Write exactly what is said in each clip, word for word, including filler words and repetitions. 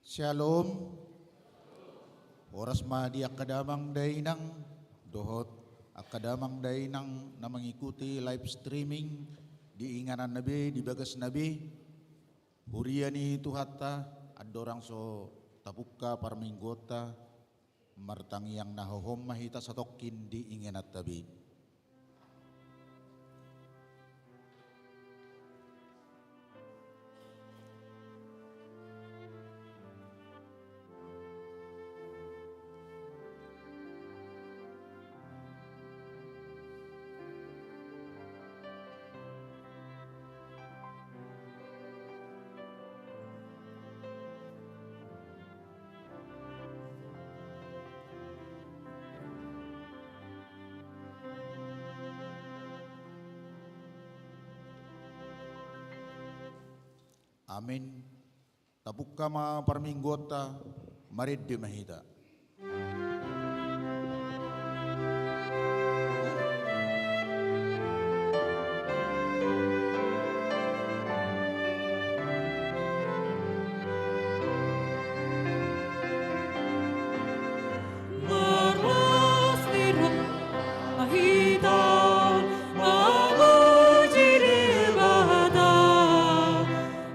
Shalom. Horas ma di angka damang dainang dohot angka damang dainang na mangikuti live streaming di inganan na be, di bagas na be. Huria ni Tuhanta, andorang so tapungka parmingguonta, martangiang na hohom ma hita satongkin di ingananta be. Amin. Tapungka ma parmingguonta, marende ma hita. Marlas ni roha hita mamuji Debata.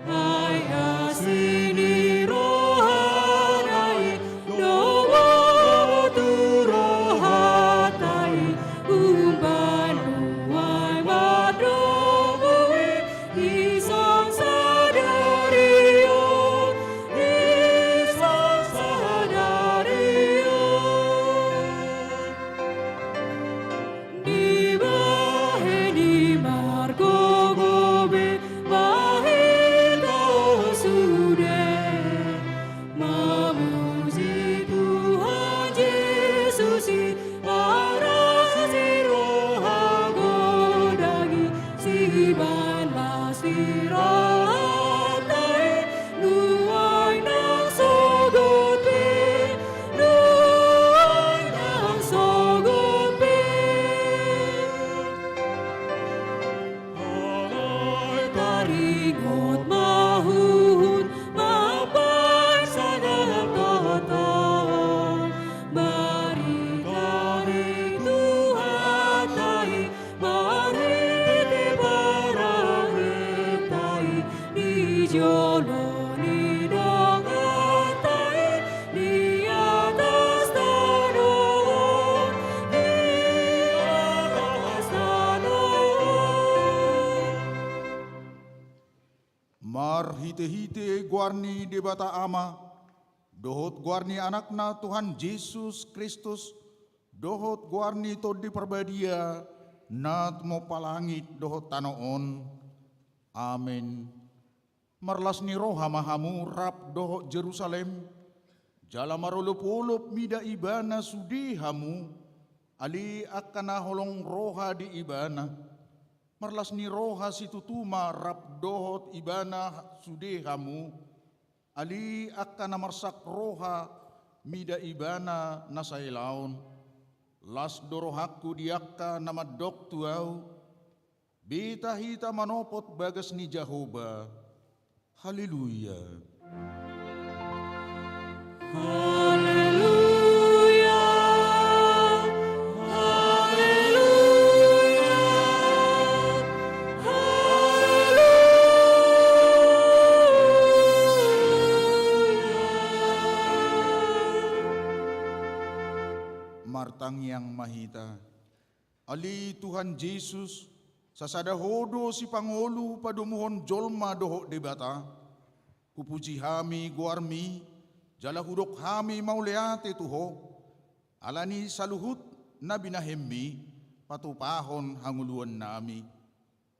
Ai asi ni rohana i, dohot tu rohanta i, umbahen nuaeng mandongoi, di son sadari on, di son sadari on. Dibahen i margogo be ma hita sude, mamuji Tuhan Jesus i, marlas ni roha godang i, sibahen las ni rohanta i, nuaeng nang sogot pe, nuaeng nang sogot pe. Alai taringot ma huhut mambahen sagantoto barita ni Tuhanta i, marhite parangenta i, di jolo ni donganta i, di atas tano on, di atas tano on. Marhitehite goar ni Debata Ama, dohot goar ni Anakna Tuhan Jesus Kristus, dohot goar ni Tondi Parbadia, na tumompa langit dohot tano on. Amen. Marlas ni roha ma hamu rap dohot Jerusalem, jala marolopolop mida ibana sude hamu, ale angka na holong roha di ibana. Marlas ni roha situtu ma rap dohot ibana sude hamu, ale angka na marsak roha mida ibana na sailaon. Las do rohangku di angka na mandok tu ahu, beta hita manopot bagas ni Jahowa. Haleluya. Haleluya. Haleluya. Haleluya. Martangiang ma hita. Ale Tuhan Jesus, sasada Ho do sipangolu padomuhon jolma dohot Debata. Hupuji hami goarMi, jala hudok hami mauliate tu Ho, ala ni saluhut na binahenMi patupahon hangoluannami.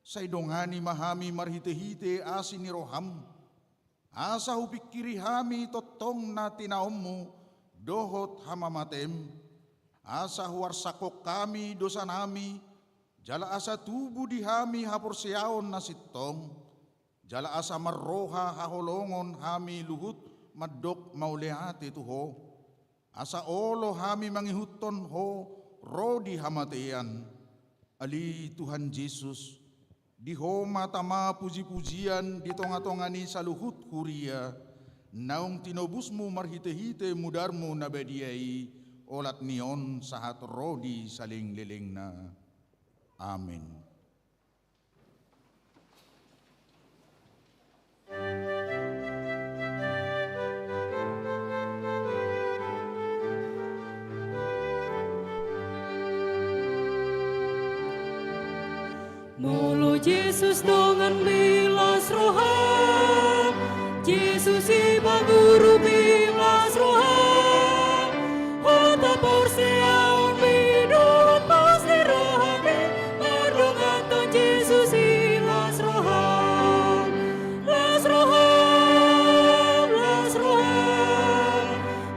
Sai dongani ma hami marhitehite asi ni rohaM, asa hupingkiri hami tongtong na tinaonMu dohot hamamateM, asa huarsakhon hami dosanami, jala asa tubu di hami haporseaon na sintong, jala asa marroha haholongon hami luhut mandok mauliate tu Ho. Asa olo hami mangihuthon Ho ro di hamatean. Ale Tuhan Jesus, di Ho ma tama pujipujian di tongatonga ni saluhut huria, naung tinobusmu marhitehite mudarmu na badia i, olat ni on sahat ro di salelenglelengna. Amen. Molo Jesus donganmi las roham, Jesus i pangurumi las roham, hata porseaonmi dohot pos ni rohami mardonganhon Jesus i las roham. Las roham, las roham,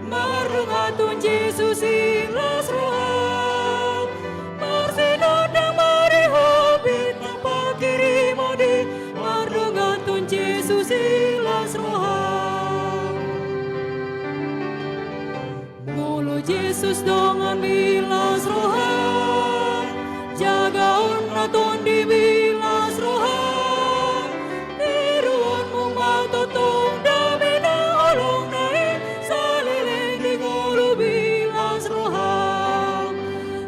mardonganhon Jesus i las roham. Marsinondang ma di ho bintang pangkirimon i mardonganhon Jesus i las roham. Molo Jesus donganmi las roham, jagaon ma tondimi las roham. Tiruonmu ma tongtong dame na holong na i saleleng di ngolumi las roham.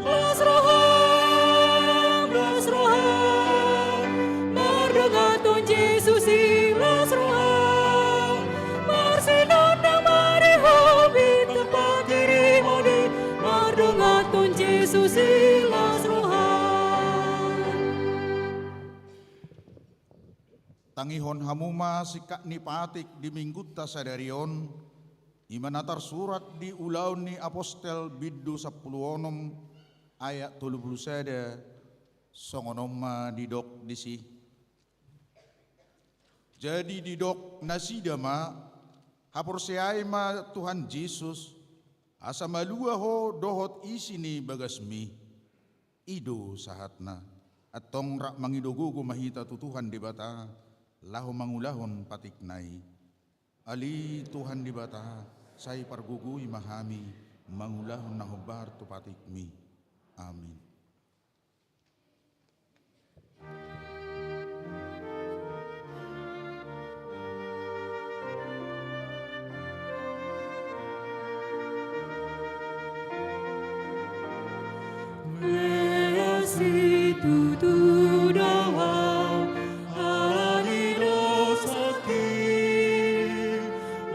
Las roham, las roham, mardonganhon Jesus i las roham. Marsinondang ma di ho bintang pangkirimon i mardonganhon Jesus i las roham. Tangihon hamu ma singkat ni patik di Minggunta sadari on, i ma na tarsurat di Ulaon ni Apostel bindu sampulu onom ayat tolu pulu sada, songon on ma didok disi. Jadi didok nasida ma, haporseai ma Tuhan Jesus, asa malua ho dohot isi ni bagasmi. I do sahatna. Antong rap mangido gogo ma hita tu Tuhan Debata, laho mangulahon patikna i. Ale Tuhan Debata, sai pargogoi ma hami mangulahon na hombar tu patikmi. Amin. Mauliate situtu do ahu ala ni dosangki,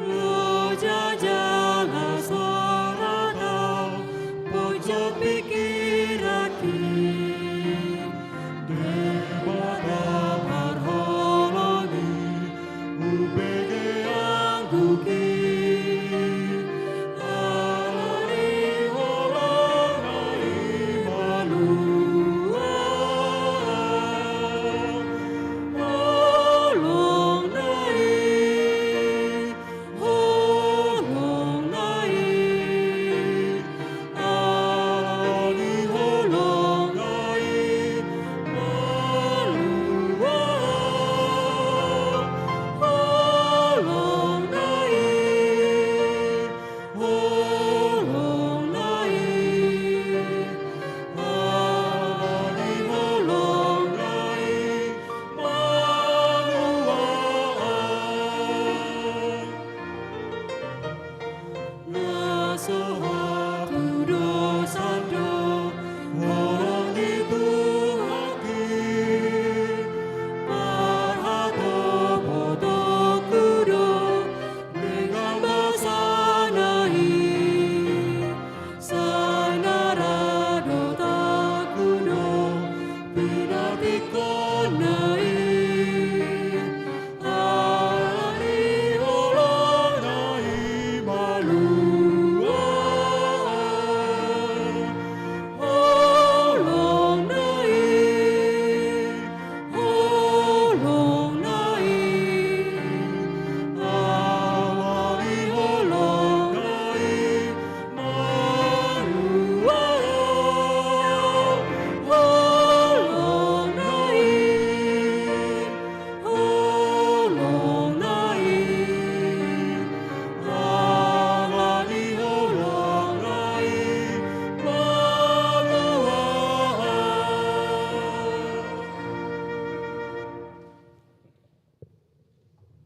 loja jala sorat ahu, pojok pingkiran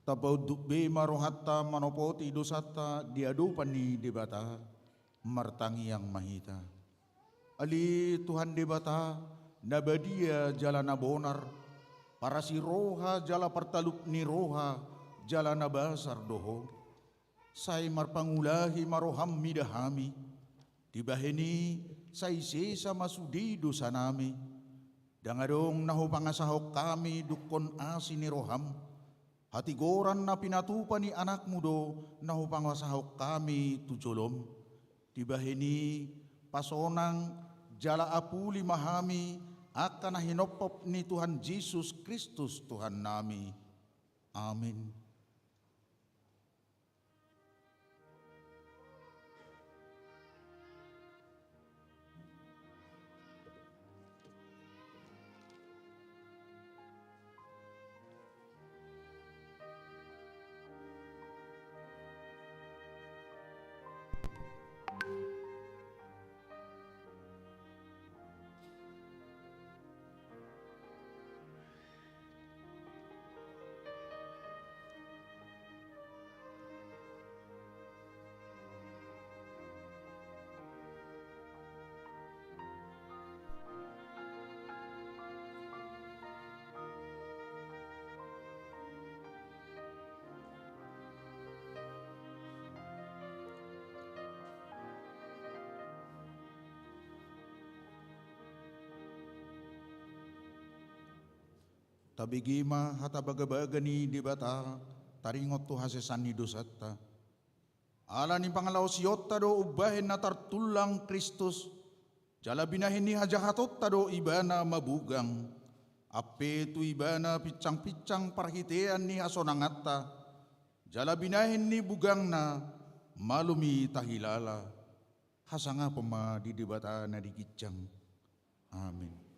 Tapaunduk be ma rohanta manopoti dosanta di adopan ni Debata. Martangiang ma hita. Ale Tuhan Debata, na badia jala na bonar, parasi roha jala partalup ni roha, jala na basar do Ho. Sai marpangulahi ma roham mida hami. Dibahen i sai sesa ma sude dosanami. Ndang adong na hupangasahon hami dungkon asi ni roham. Hatigoran na pinatupa ni Anakmu do na hupangasahon hami tu jolom. Dibahen i pasonang jala apuli ma hami angka na hinophop ni Tuhan Jesus Kristus Tuhannami. Amin. Tabege ma hata bagabaga ni Debata, taringot tu hasesaan ni dosanta. Ala ni pangalaosionta do umbahen na tartullang Kristus, jala binahen ni hajahatonta do Ibana mabugang. Ampe tu Ibana pinsangpinsang parhitean ni hasonanganta, jala binahen ni bugangna malum i tahilala. Hasangapon ma di Debata na di ginjang. Amin.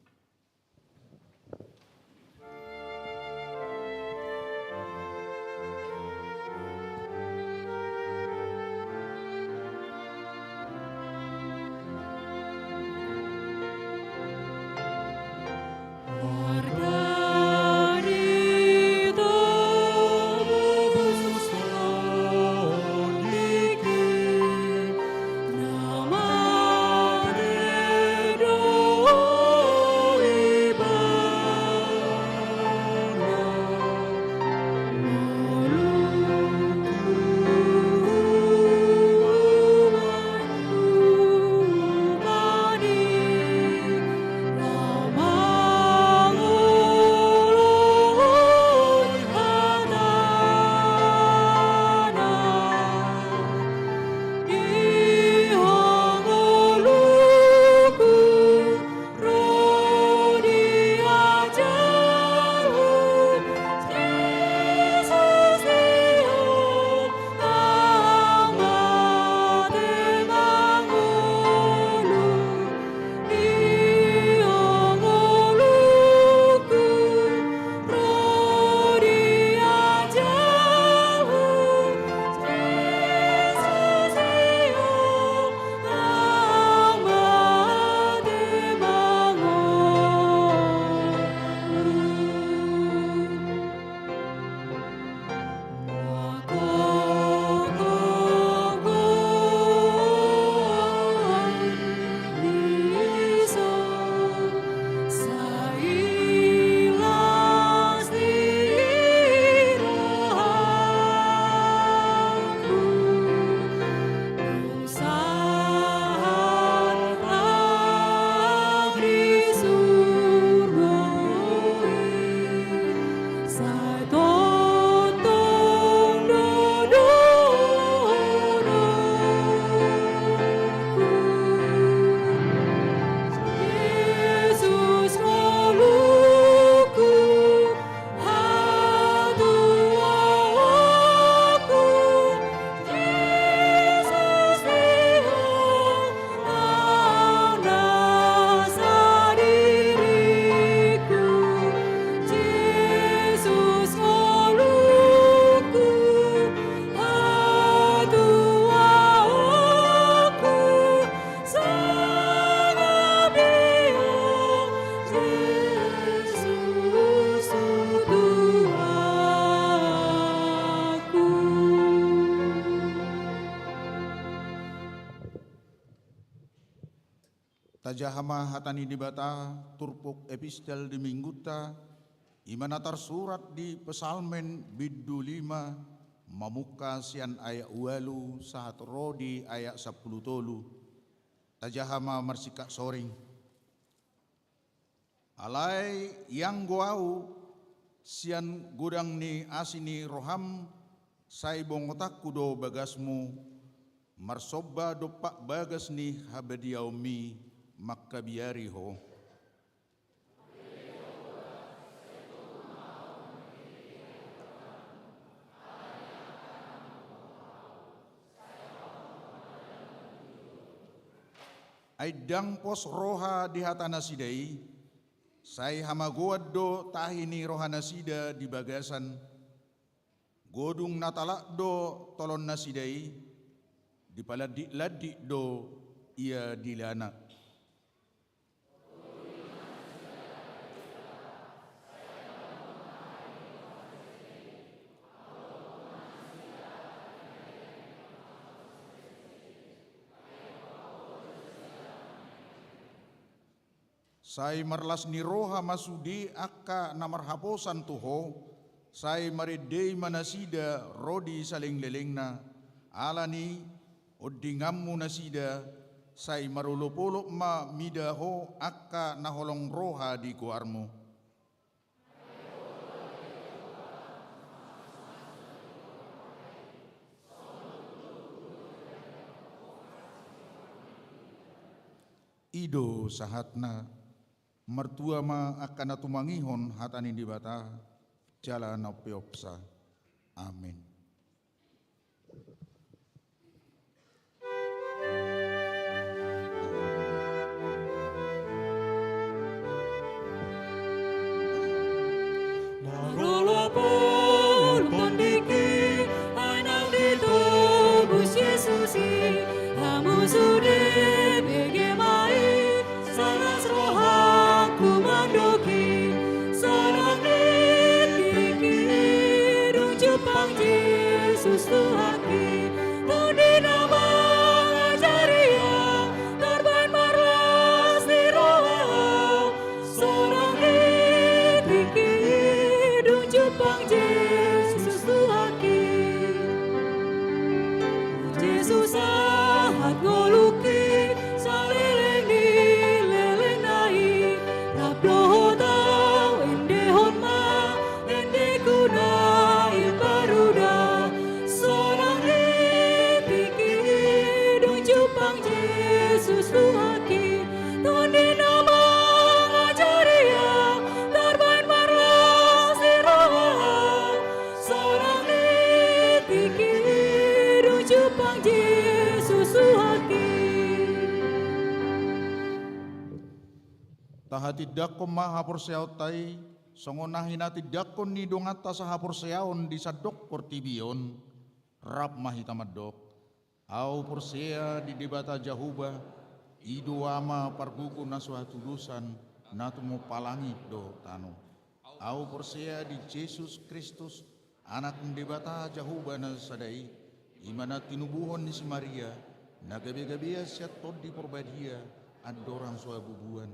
Tajaha ma hata ni Debata, turpuk epistel di Minggunta, i ma na tarsurat di Psalmen bindu lima, mamungka sian ayat ualu sahat ro di ayat sampulu tolu. Tajaha ma marsingkat soring. Alai ianggo ahu, sian godang ni asi ni roham, sai bongotanku do bagasmu, marsomba dompak bagas ni habadiaonmi, mangkabiari ho. Ai ndang pos roha di hatanasida i, sai hamagoan do tahi ni rohanasida di bagasan. Godung na talak do tolonnasida i, dipalandik-landik do ia dilana. Sai marlas ni roha ma sude angka na marhaposan tu ho, sai marendei ma nasida ro di salelenglelengna, ala ni ondinganmu nasida, sai marolopolop ma mida ho angka na holong roha di goarmu. I do sahatna. Martua ma angka na tumangihon hata ni Debata, jala na umpeopsa. Amen. Marolopolop tondingki, ai naung ditobus Jesus i, hamu sude bege ma i, sai las rohangku mandok i, sonang ni tingki i, dung jumpang Jesus Tuhanki, Tondi na mangajari ahu, tarbahen marlas ni roha ahu, sonang ni tingki i, dung jumpang Jesus Tuhanki. Jesus sahat ngolungki, saleleng ni lelengna i, rap dohot ahu endehon ma, endengku na imbaru da, sonang ni tingki i, dung jumpang Jesus Tuhanki, Tondi na mangajari ahu, tarbahen marlas ni roha ahu, sonang ni tingki i, dung jumpang Jesus Tuhanki. Tahatindangkon ma haporseaonta i, songon na hinatindangkon ni donganta sahaporseaon di sandok portibi on. Rap ma hita mandok: Ahu porsea di Debata Jahowa, i do Ama pargogo na so hatudosan, na tumompa langit dohot tano. Ahu porsea di Jesus Kristus, Anak ni Debata Jahowa na sada i, i ma na tinubuhon ni si Maria, na gabegabean sian Tondi Parbadia, andorang so habubuan.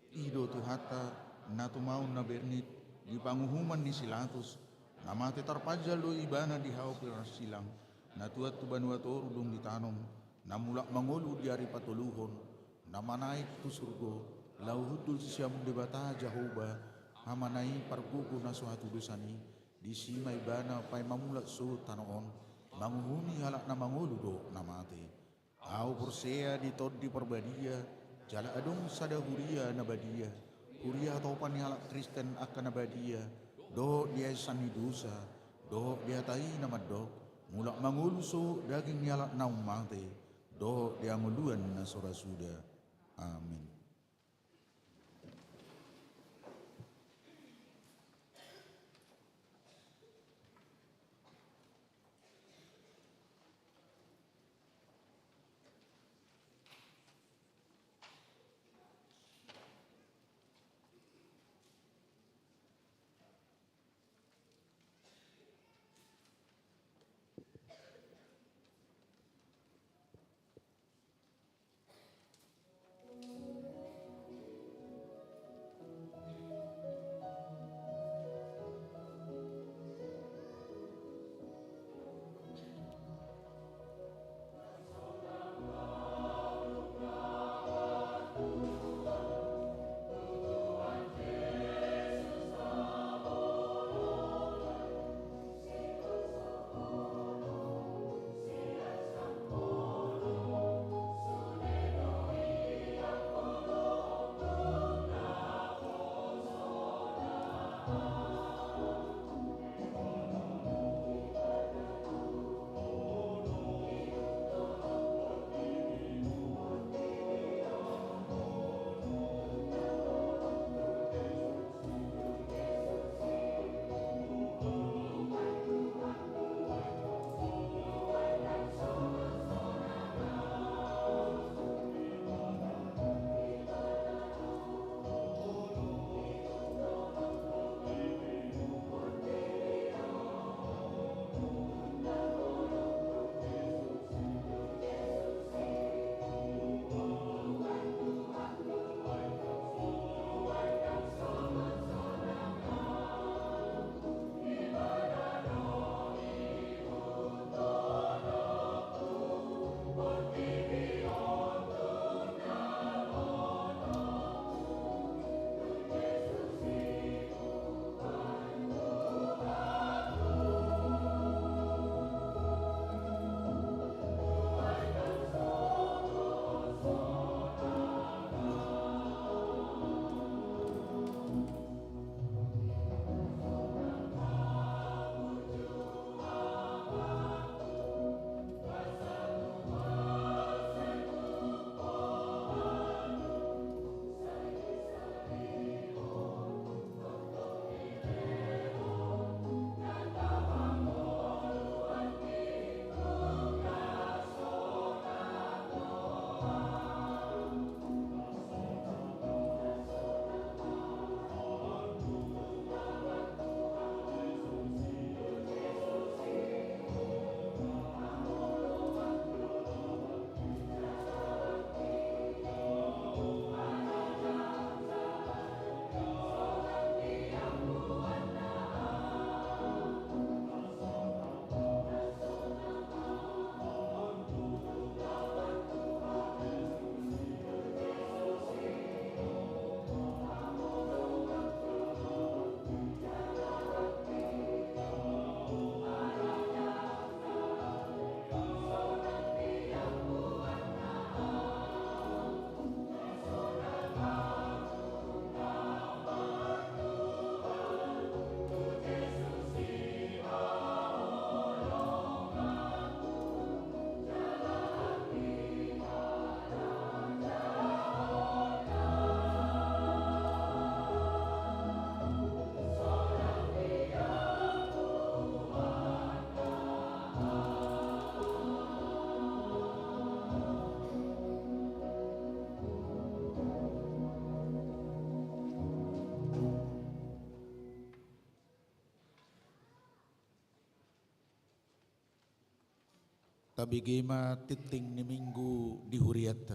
I do Tuhanta, na tumaon na bernit, di panguhuman ni si Pilatus, na mate tarpanjal do Ibana di hau pinarsilang, na tuat tu banua toru dung ditanom, na mulak mangolu di ari patoluhon, na manaek tu surgo, laho hundul tu siamun Debata Jahowa, Amana i pargogo na so hatudosan i, disi ma Ibana paima mulak sogot tano on, manguhumi halak na mangolu dohot na mate. Ahu porsea di Tondi Parbadia, jala adong sada huria na badia, huria hatopan ni halak Kristen angka na badia, dohot di hahisahan ni dosa, dohot di hata i na mandok, mulak mangolu sogot daging ni halak naung mate, dohot di hangoluan na so ra suda. Amin. Tabege ma tingting ni Minggu di hurianta.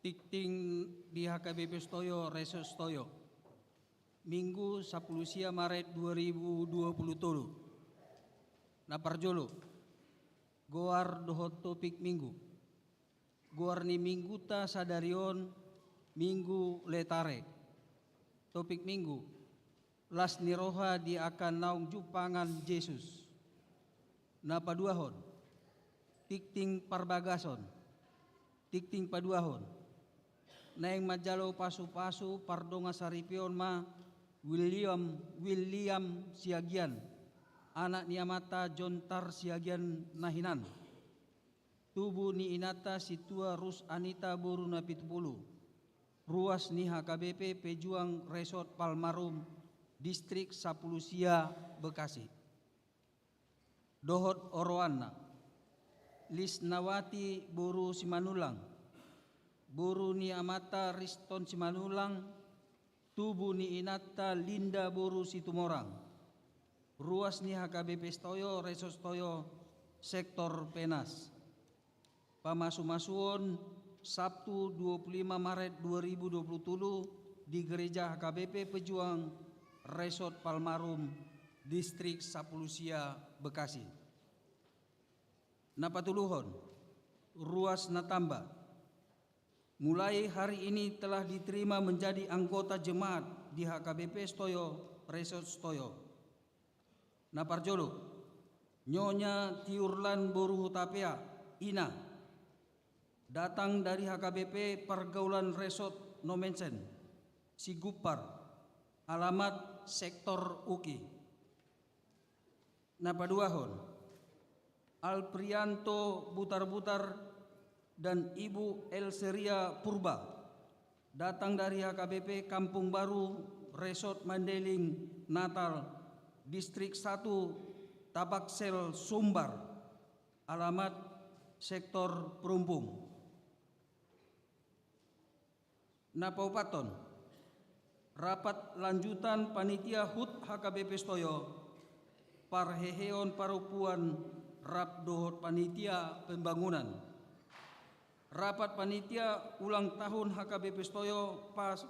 Tingting di H K B P Setoyo, Resort Setoyo. Minggu sampulu sia Maret dua ribu dua pulu tolu. Na parjolo, goar dohot topik Minggu. Goar ni Mingguta sadari on, Minggu Letare. Topik Minggu: Las ni roha di angka naung jumpangan Jesus. Na paduahon, tingting parbagason. Tingting paduahon, naeng manjalo pasupasu pardongan saripeon ma William, William Siagian, anak ni amanta Jontar Siagian na hinan. Tubu ni inanta Sintua Rus Anita boru Napitupulu, ruas ni H K B P Pejuang Resort Palmarum, Distrik Sampulu Sia, Bekasi. Dohot oroanna: Lisnawati boru Simanullang, boru ni amanta Riston Simanullang, tubu ni inanta Linda boru Situmorang, ruas ni H K B P Setoyo, Resort Setoyo, Sektor Penas. Pamasumasuon, Sabtu dua pulu lima Maret dua ribu dua pulu tolu, di Gereja H K B P Pejuang, Resort Palmarum, Distrik Sampulu Sia, Bekasi. Na patoluhon, ruas na tamba: Mulai hari ini telah diterima menjadi anggota jemaat di H K B P Setoyo, Resort Setoyo. Na parjolo, Nyonya Tiurlan boru Hutapea, ina, datang dari H K B P Pergaulan Resort Nommensen, Sigumpar, alamat Sektor Uki. Na paduahon, Alprianto Butarbutar dan Ibu Elseria Purba, datang dari H K B P Kampung Baru, Resort Mandailing Natal, Distrik Satu, Tabaksel, Sumbar, alamat Sektor Perumpung. Na paopathon, rapat lanjutan panitia HUT H K B P Setoyo, parheheon parompuan rap dohot panitia pembangunan. Rapat panitia ulang tahun H K B P Setoyo pas,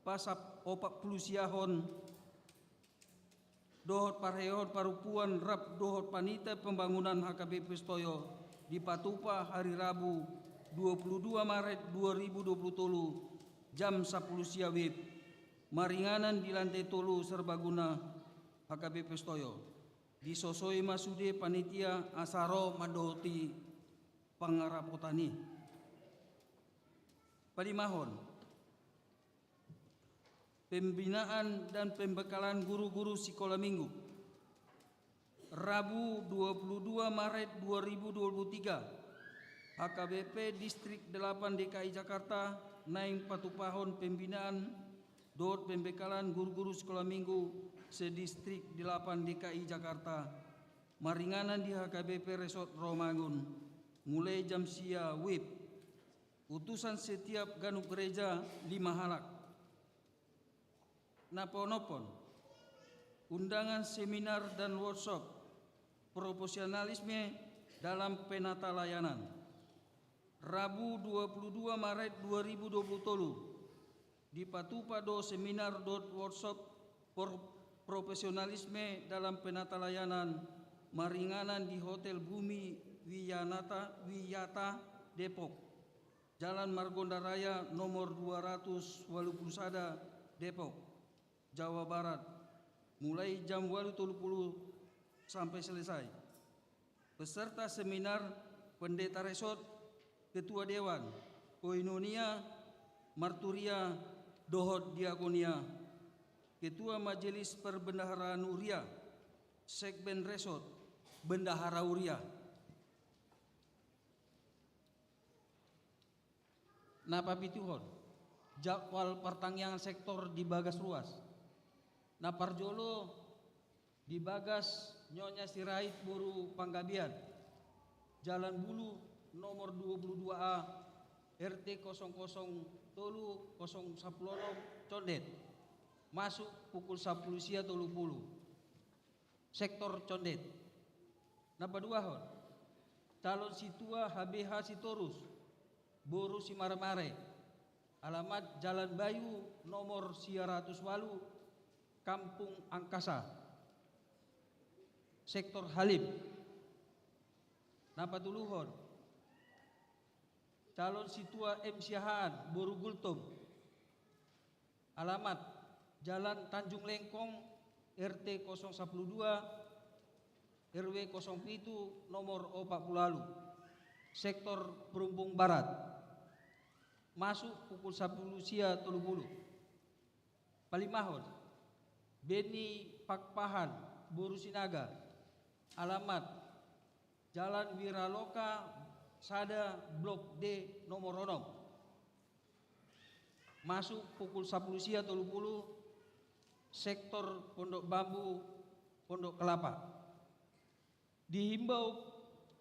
pasap opat pulu siahon dohot parheheon parompuan rap dohot panitia pembangunan H K B P Setoyo dipatupa hari Rabu dua pulu dua Maret dua ribu dua pulu tolu, jam sampulu sia WIB, maringanan di lantai tolu serbaguna H K B P Setoyo. Disosoi ma sude panitia asa ro mandohoti pangarapotan i. Palimahon, pembinaan dan pembekalan guru-guru sikola minggu. Rabu dua pulu dua Maret dua ribu dua pulu tiga, H K B P Distrik Delapan D K I Jakarta naeng patupahon pembinaan dohot pembekalan guru-guru sikola minggu se-Distrik Delapan D K I Jakarta, maringanan di H K B P Resort Rawamangun, mulai jam sia WIB. Utusan setiap ganup gereja lima halak. Na paonomhon, undangan seminar dan workshop profesionalisme dalam penata layanan. Rabu dua puluh dua Maret dua ribu dua puluh tolu, dipatupa do seminar dohot workshop pro-, profesionalisme dalam penata layanan maringanan di Hotel Bumi Wiyanata, Wiyata, Depok, Jalan Margonda Raya nomor dua ratus walu pulu sada, Depok, Jawa Barat, mulai jam walu tolu pulu sampai selesai. Peserta seminar, Pendeta Resort, Ketua Dewan, Koinonia, Marturia, dohot Diakonia, Ketua Majelis Perbendaharaan Huria, Sekben Resort, Bendahara Huria. Na papituhon, jadwal partangiangan sektor di bagas ruas. Na parjolo, di bagas Nyonya Sirait boru Panggabean, Jalan Bulu, nomor dua puluh dua A, R T kosong kosong tolu kosong sampulu onom, Condet. Masuk pukul sampulu sia tolu pulu. Sektor Condet. Na paduahon, calon sintua H B H Sitorus, boru Simaremare, alamat Jalan Bayu nomor sia ratus ualu, Kampung Angkasa, Sektor Halim. Na patoluhon, calon sintua M Siahaan, boru Gultom, alamat Jalan Tanjung Lengkong, R T kosong sampulu dua, R W kosong pitu, nomor opat pulu ualu, Sektor Perumbung Barat. Masuk pukul sampulu sia tolu pulu. Palimahon, Beni Pakpahan, boru Sinaga, alamat Jalan Wiraloka sada, Blok D, nomor onom. Masuk pukul sampulu sia tolu pulu, Sektor Pondok Bambu, Pondok Kelapa. Dihimbau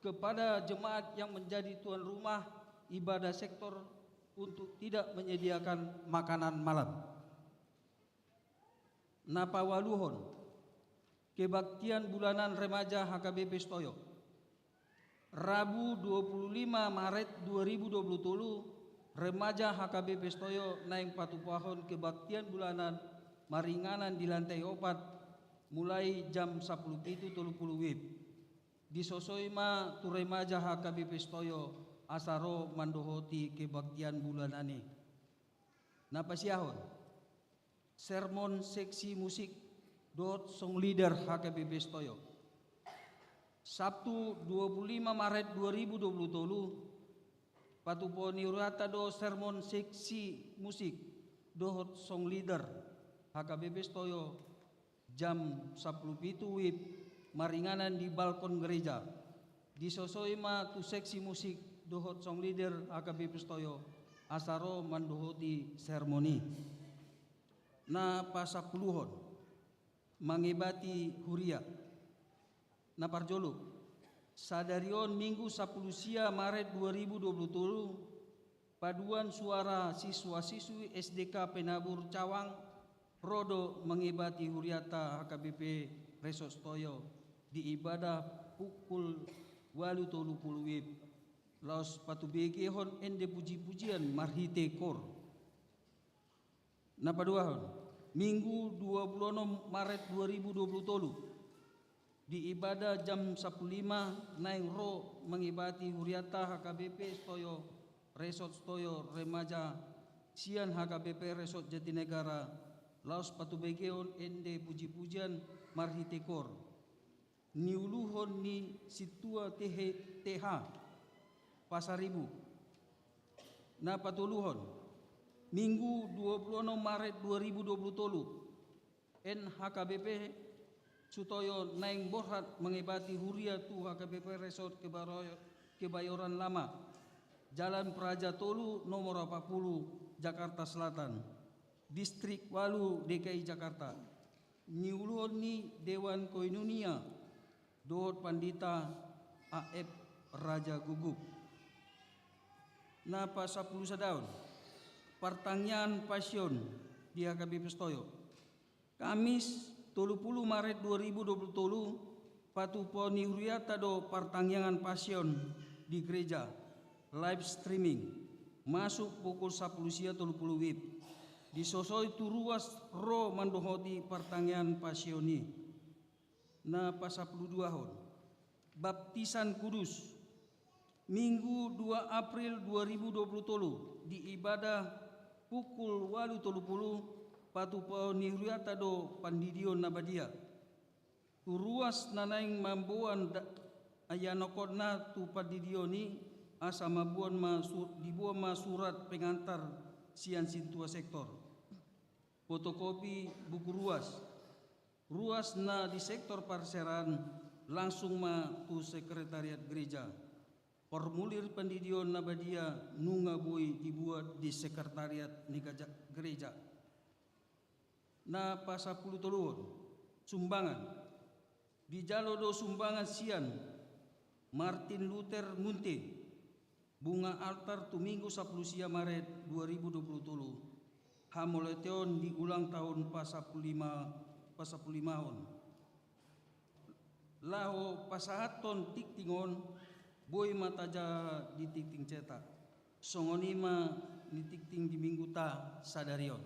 kepada jemaat yang menjadi tuan rumah ibadah sektor untuk tidak menyediakan makanan malam. Na paualuhon, kebaktian bulanan remaja H K B P Sitoyo. Rabu dua puluh lima Maret dua ribu dua puluh tolu, remaja H K B P Sitoyo naeng patupaon kebaktian bulanan maringanan di lantai opat, mulai jam sampulu pitu tolu pulu WIB. Disosoi ma tu remaja H K B P Sitoyo asa ro mandohoti kebaktian bulanan i. Na pasiahon, sermon seksi musik dohot song leader H K B P Sitoyo. Sabtu dua puluh lima Maret dua ribu dua puluh tolu, patupaon ni hurianta do sermon seksi musik dohot song leader H K B P Sitoyo jam sampulu pitu WIB maringanan di balkon gereja. Disosoi ma tu seksi musik dohot song leader H K B P Sitoyo asa ro mandohoti sermon i. Na pasampuluhon, mangebati huria. Na parjolo, sadari on Minggu sampulu sia Maret dua ribu dua puluh tolu, paduan suara siswa-siswi S D K Penabur Cawang ro do mangebati hurianta H K B P Resort Sitoyo di ibadah pukul ualu tolu pulu WIB, laos patubegehon ende puji-pujian marhite koor. Na paduahon, Minggu dua pulu onom Maret dua ribu dua pulu tolu, di ibadah jam sampulu lima naeng ro mangebati hurianta H K B P Sitoyo, Resort Sitoyo remaja sian H K B P Resort Jatinegara, laos patubegehon ende puji-pujian marhite koor. Niuluhon ni sintua T H, T H Pasaribu. Na patoluhon, Minggu dua pulu onom Maret dua ribu dua pulu tolu, N H K B P Sitoyo naeng borhat mangebati huria tu H K B P Resort Kebaro-, Kebayoran Lama, Jalan Praja tolu, nomor opat pulu, Jakarta Selatan, Distrik ualu, D K I Jakarta. Niuluhon ni Dewan Koinonia dohot Pandita A F Raja Gugup. Na pasampulu sadaon, partangiangan Pasion di H K B P Sitoyo. Kamis tolu pulu Maret dua ribu dua pulu tolu, patupaon ni hurianta do partangiangan Pasion di gereja, live streaming, masuk pukul sampulu sia tolu pulu WIB. Disosoi tu ruas ro mandohoti partangiangan Pasion i. Na pasampulu duahon, baptisan kudus. Minggu dua April dua ribu dua pulu tolu, di ibadah pukul ualu tolu pulu, patupaon ni hurianta do pandidion na badia. Tu ruas na naeng mamboan da-, ianakhonna tu pandidion i, asa mamboan ma su-, diboan ma surat pengantar sian sintua sektor. Fotokopi buku ruas. Ruas na di sektor parseran langsung ma tu sekretariat gereja. Formulir pandidion na badia nunga boi dibuat di sekretariat ni gaja-, gereja. Na pasampulu toluhon, sumbangan. Dijalo do sumbangan sian Martin Luther Munte, Bunga altar tu Minggu sampulu sia Maret dua ribu dua pulu tolu. Hamauliateon di ulang tahun pasampulu lima, pasampulu limahon. Laho pasahathon tingting on, boi ma tajaha di tingting cetak. Songon i ma nitingting di Mingguta sadari on.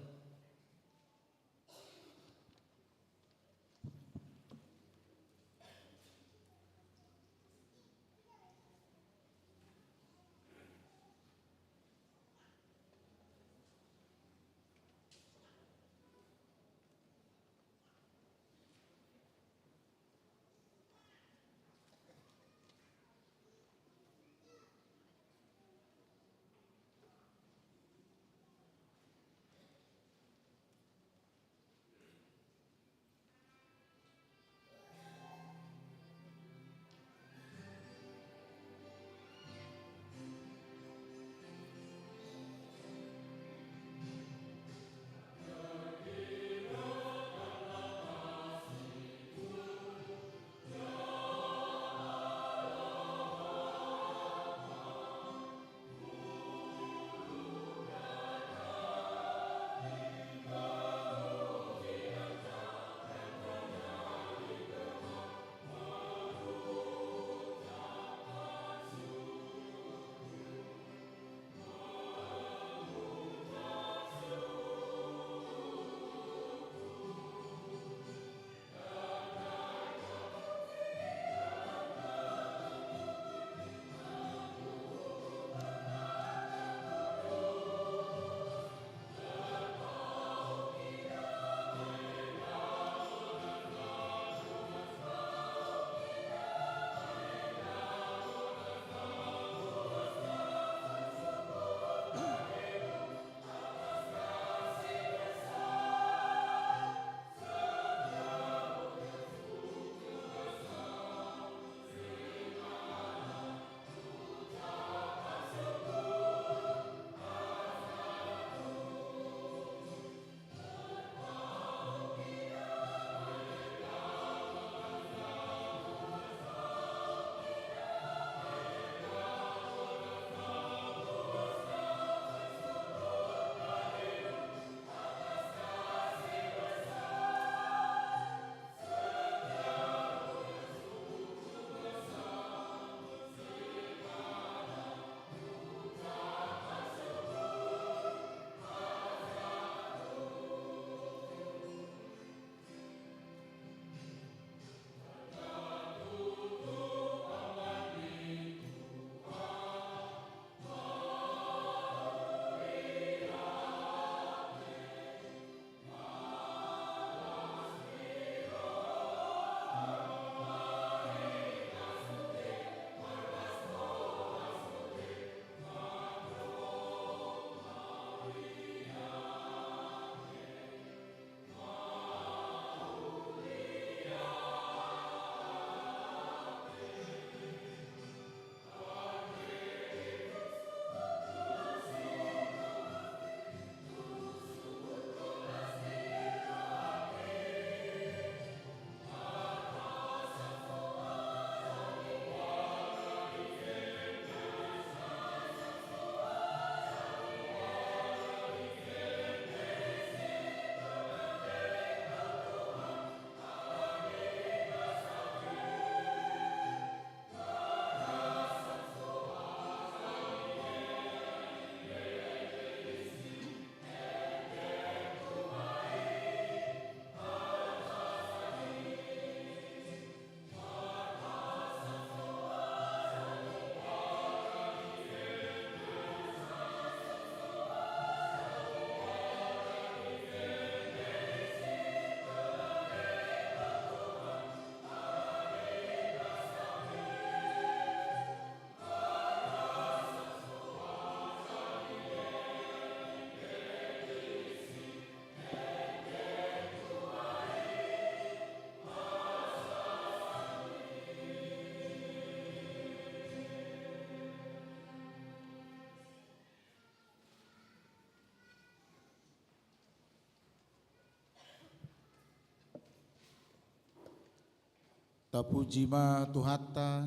Tapuji ma Tuhanta,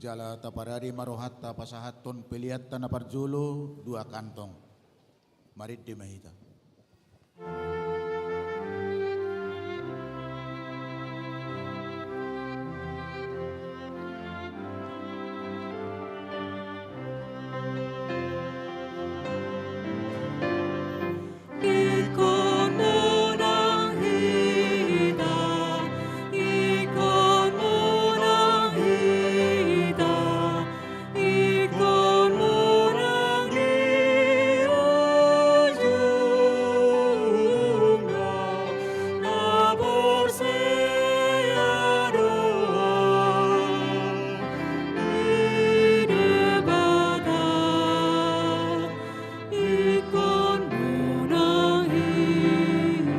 Jala taparade ma rohanta pasahathon peleanta na parjolo dua kantong. Marende ma hita. Ingkon monang hita, ingkon monang hita, ingkon monang di ujungna, na porsea do au di Debata. Ingkon monang hita.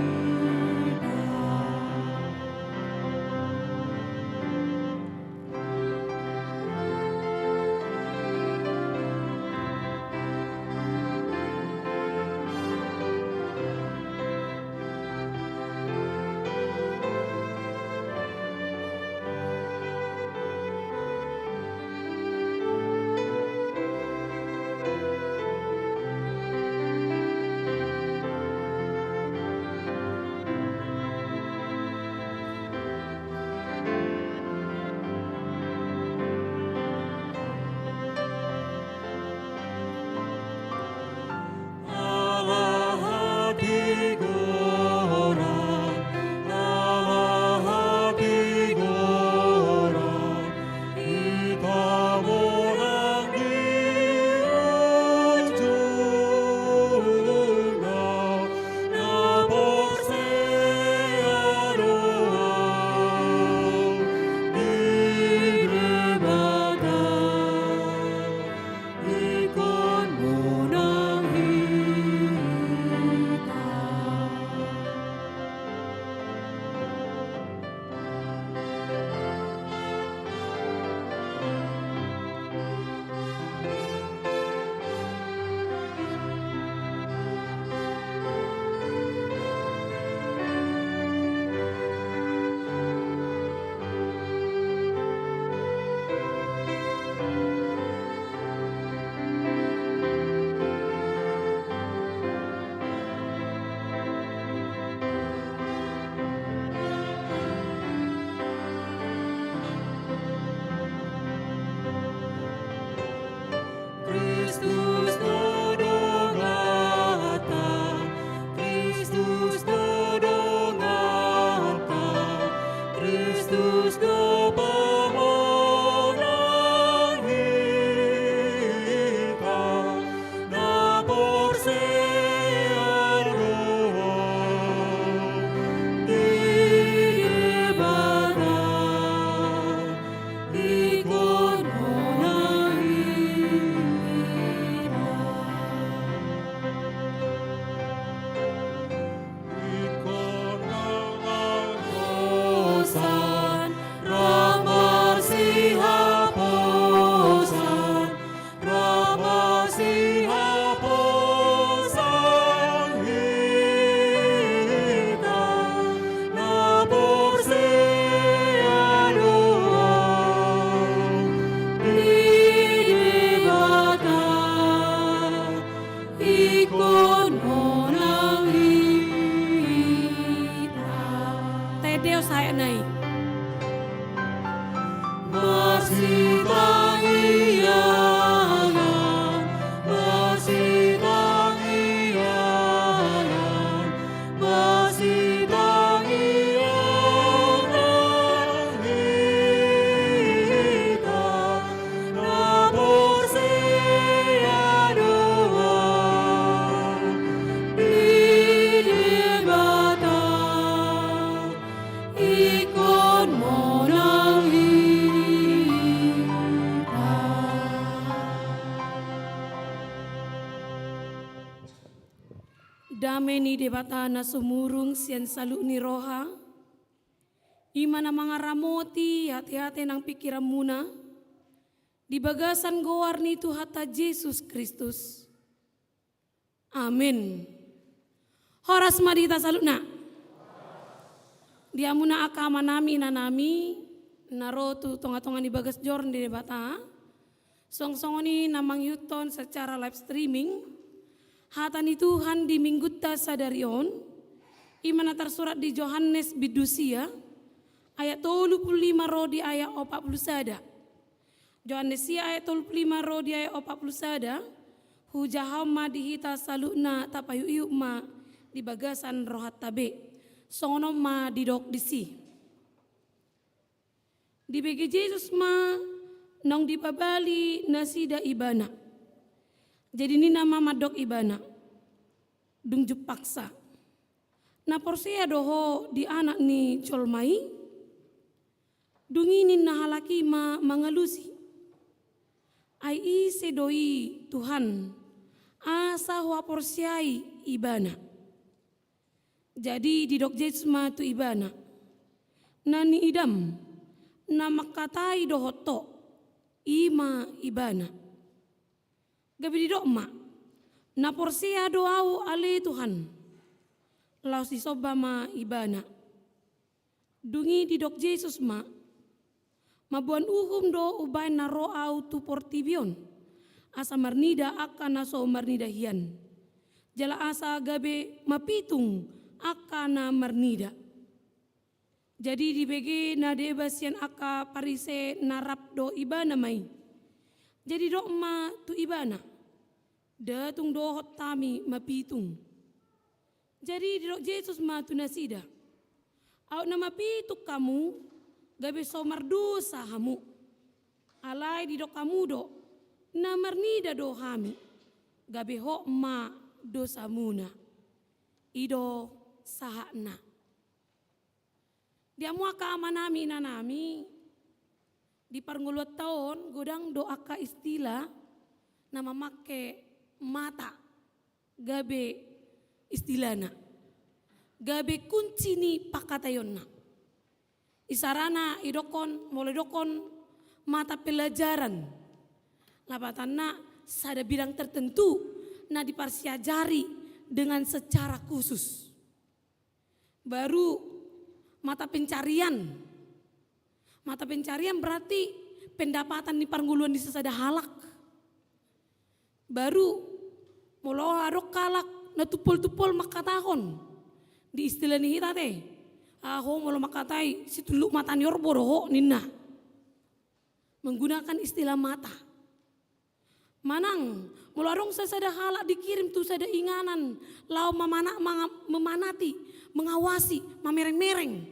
Ala hatigoran, ala hatigoran, hita monang di ujungna, na porsea do au di Debata. Ingkon monang hita. Kristus do donganta, Kristus do donganta, Kristus do pamonang hita, na porsea do au di Debata. Ingkon monang hita. Ingkon na marhaposan, na marsihaposan, na marsihaposan hita, na porsea do au di Debata, ingkon monang hita. Tedeo sae nai. Marsitangiangan, marsitangiangan, marsitangiangan hita, na porsea do au di Debata. Ingkon monang hita. Dame ni Debata na sumurung sian saluhut ni roha, i ma na mangaramoti ateate nang pingkiranmuna di bagasan goar ni Tuhanta Jesus Kristus. Amen. Horas ma di hita saluhutna. Di hamuna angka amanami, inanami, na ro tu tonga-tonga ni bagas joro ni Debata, suang songon i na mangihuthon secara live streaming hata ni Tuhan di minggunta sadari on, i ma na tarsurat di Johannes bindu sia, ayat tolu pulu lima ro di ayat opat pulu sada. Johannes sia ayat tolu pulu lima ro di ayat opat pulu sada, hujahahon ma di hita saluhutna, tapaihut-ihut ma di bagasan rohanta be. Songon on ma didok disi. Dibege Jesus ma naung dipabali nasida ibana. Jadi ninna ma mandok ibana, dung jumpangsa, na porsea do ho di Anak ni jolma i? Dung i ninna halak i ma mangalusi, ai ise do i Tuhan, asa huhaporseai ibana? Jadi didok Jesus ma tu ibana, na niidam, na mangkatai dohot ho, i ma ibana. Gabe didok ma, na porsea do ahu ale Tuhan. Laos disomba ma ibana. Dung i didok Jesus ma, mamboan uhum do umbahen na ro ahu tu portibi on, asa marnida angka na so marnida hian, jala asa gabe mapitung angka na marnida. Jadi dibege na deba sian angka Parise na rap dohot ibana ma i. Jadi didok ma tu ibana, nda tung dohot hami mapitung. Jadi didok Jesus ma tu nasida, aut na mapitung hamu, gabe so mardosa hamu. Alai didok hamu do, na marnida do hami, gabe hot ma dosamuna. I do sahatna. Di hamu angka amanami inanami, di parngoluanta on godang do angka istilah na mamangke mata gabe istilahna, gabe kunci ni pangkataionna. Isarana idokkon, molo idokkon mata pelajaran, lapatanna sada bidang tertentu na diparsiajari dengan secara khusus. Baru mata pencarian. Mata pencarian berarti pendapatan ni parngoluan ni sasada halak. Baru molo adong halak na tumpol-tumpol mangkatahon, di istilah ni hita te, ah, ho molo mangkatai situlluk mata ni orbo do ho ninna. Menggunakan istilah mata. Manang molo adong sasada halak dikirim tu sada inganan laho mamana-, manga-, memanati, mengawasi, mamereng-mereng,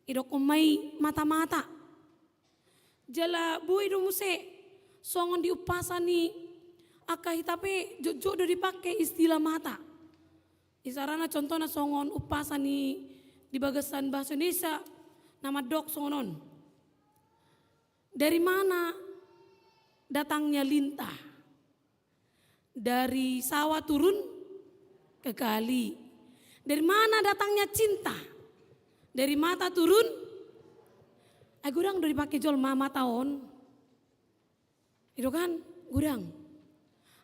idokkon ma i mata-mata. Jala boi do muse songon di umpasa ni angka hita pe jotjot do dipangke istilah mata. Isarana contohna songon umpasa ni di bagasan bahasa Indonesia na mandok songon on. Dari mana datangnya lintah? Dari sawah turun ke kali. Dari mana datangnya cinta? Dari mata turun. Ai godang do dipangke jolma mata on. I do kan? Godang.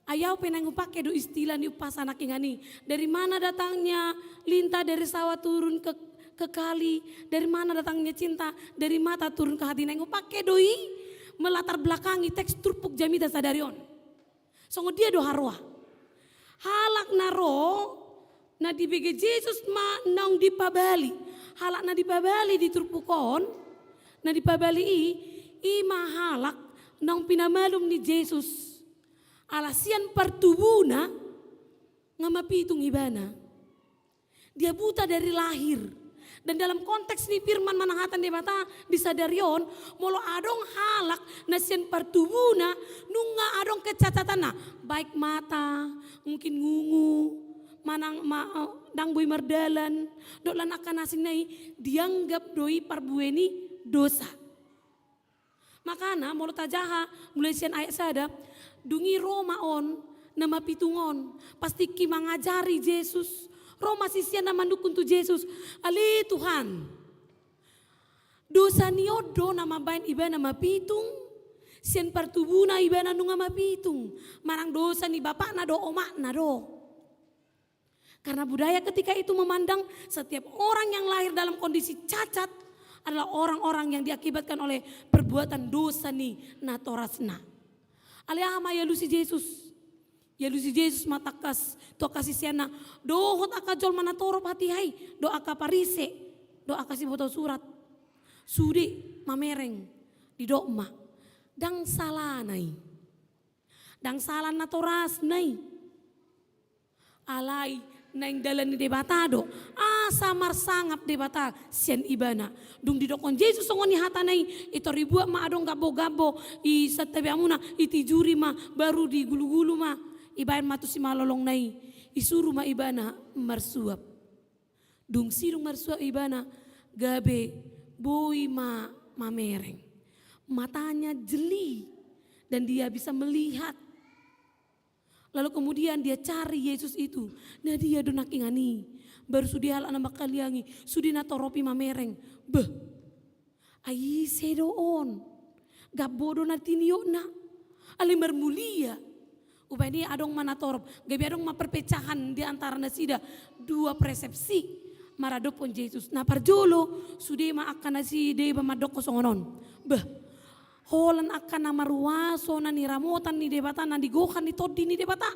Ai au pe naeng hupangke do istilah ni umpasa nangkiningan i. Dari mana datangnya lintah, dari sawah turun ke, ke kali, dari mana datangnya cinta, dari mata turun ke hati. Naeng hupangke do i melatar belakangi teks turpuk jamita sadari on. Songon dia do haroa? Halak na ro na dibege Jesus ma naung dipabali. Halak na dipabali di turpuk on, na dipabali i, i ma halak naung pinamalum ni Jesus. Ala sian partubuna nga mapitung ibana. Dia buta dari lahir. Dan dalam konteks ni firman manang hata ni Debata di sadari on, molo adong halak na sian partubuna nunga adong kecacatanna, baik mata, mungkin ngungu, manang ma-, eh, ndang boi mardalan, dohot lan angka na asing nai, dianggap do i parbue ni dosa. Makana molo tajaha mulai sian ayat sada, dung i ro ma on na mapitung on, pas tingki mangajari Jesus, ro ma siseanna mandungkun tu Jesus, ale Tuhan, dosa ni on do na mambahen ibana mapitung, sian partubuna ibana nunga mapitung, manang dosa ni bapakna dohot omakna do. Karena budaya ketika itu memandang setiap orang yang lahir dalam kondisi cacat adalah orang-orang yang diakibatkan oleh perbuatan dosa ni natorasna. Alai aha ma dialusi Jesus? Dialusi Jesus ma tangkas tu angka siseanna dohot angka jolma na torop hatiha i, dohot angka Parise, dohot angka siboto surat. Sude mamereng, didok ma, ndang salana i. Ndang sala natorasna i. Alai naeng dalan ni Debata do, asa marsangap Debata sian ibana. Dung didokkon Jesus songon i hatana i, i tor dibuat ma adong gambo-gambo i santabeamuna, ditijuri ma, baru digulu-gulu ma, dibaen ma tu simalolongna i, disuru ma ibana marsuap. Dung sidung marsuap ibana, gabe boi ma mamereng. Matanya jeli dan dia bisa melihat. Lalu kemudian dia cari Yesus itu. Na dia do nangkiningan i? Baru sude halak na mangkaliangi, sude na torop i mamereng. Beh, ai ise do on? Gambo do na tiniokna. Alai marmulia. Umbahen i adong ma na torop, gabe adong ma perpecahan di antara nasida, dua persepsi maradophon Jesus. Na parjolo, sude ma angka nasida i mandokkon songon on. Beh, holan angka na maruaso na niramotan ni Debata, na nigohan ni Tondi ni Debata,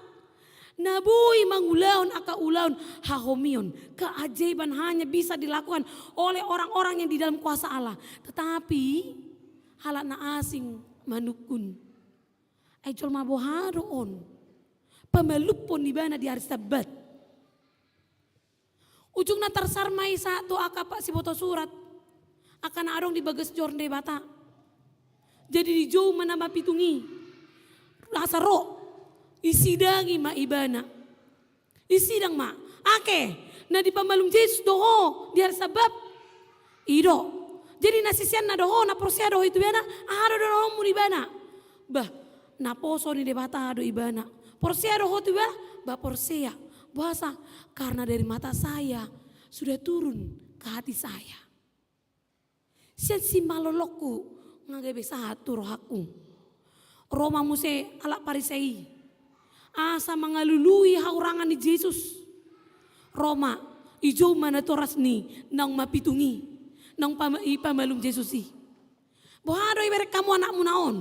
na boi mangulahon angka ulaon hahomion, keajaiban hanya bisa dilakukan oleh orang-orang yang di dalam kuasa Allah. Tetapi halak na asing manungkun. Ai jolma boha do on? Pamalumhon ibana di ari Sabbat. Ujungna tarsar ma i sahat tu angka siboto surat, angka na adong di bagas joro ni Debata. Jadi dijou ma na mapitung i. Asa ro, disidangi ma ibana. Disidang ma, ake, na dipamalum Jesus do ho di ari Sabbat? I do. Jadi na siseanna do ho, na porsea do ho tu ibana? Aha do dohononmu di ibana? Bah, naposo ni Debata do ibana. Porsea do ho tu ibana? Bah, porsea. Boasa? Karena dari mata saya sudah turun ke hati saya. Sian simalolongku nga gabe sahat tu rohangku. Ro ma muse halak Parise i asa mangalului hahurangan ni Jesus. Ro ma, dijou ma natoras ni naung mapitung i, naung pama-, dipamalum Jesus i. Boha do ibereng hamu anakmuna on?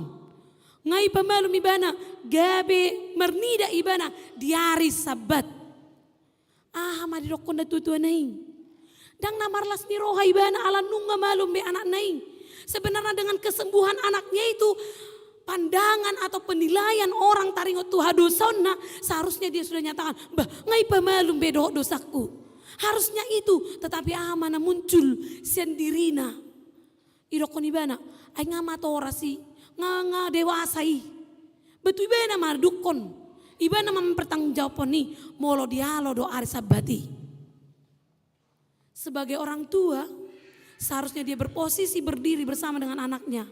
Nga dipamalum ibana, gabe marnida ibana di ari Sabbat. Aha ma didokkon natuatuana i? Ndang na marlas ni roha ibana ala nunga malum be anakna i. Sebenarnya dengan kesembuhan anaknya itu, pandangan atau penilaian orang taringot tu hadosaonna, seharusnya dia sudah nyatakan, bah, nga dipamalum be dohot dosangku. Harusnya itu, tetapi aha ma na muncul sian dirina? Didokkon ibana, ai nga matoras i, nga, nga dewasa i. Bah tu ibana ma didok on, ibana ma mempertanggungjawabhon i, molo dialo do ari Sabbat i. Sebagai orang tua, seharusnya dia berposisi berdiri bersama dengan anaknya.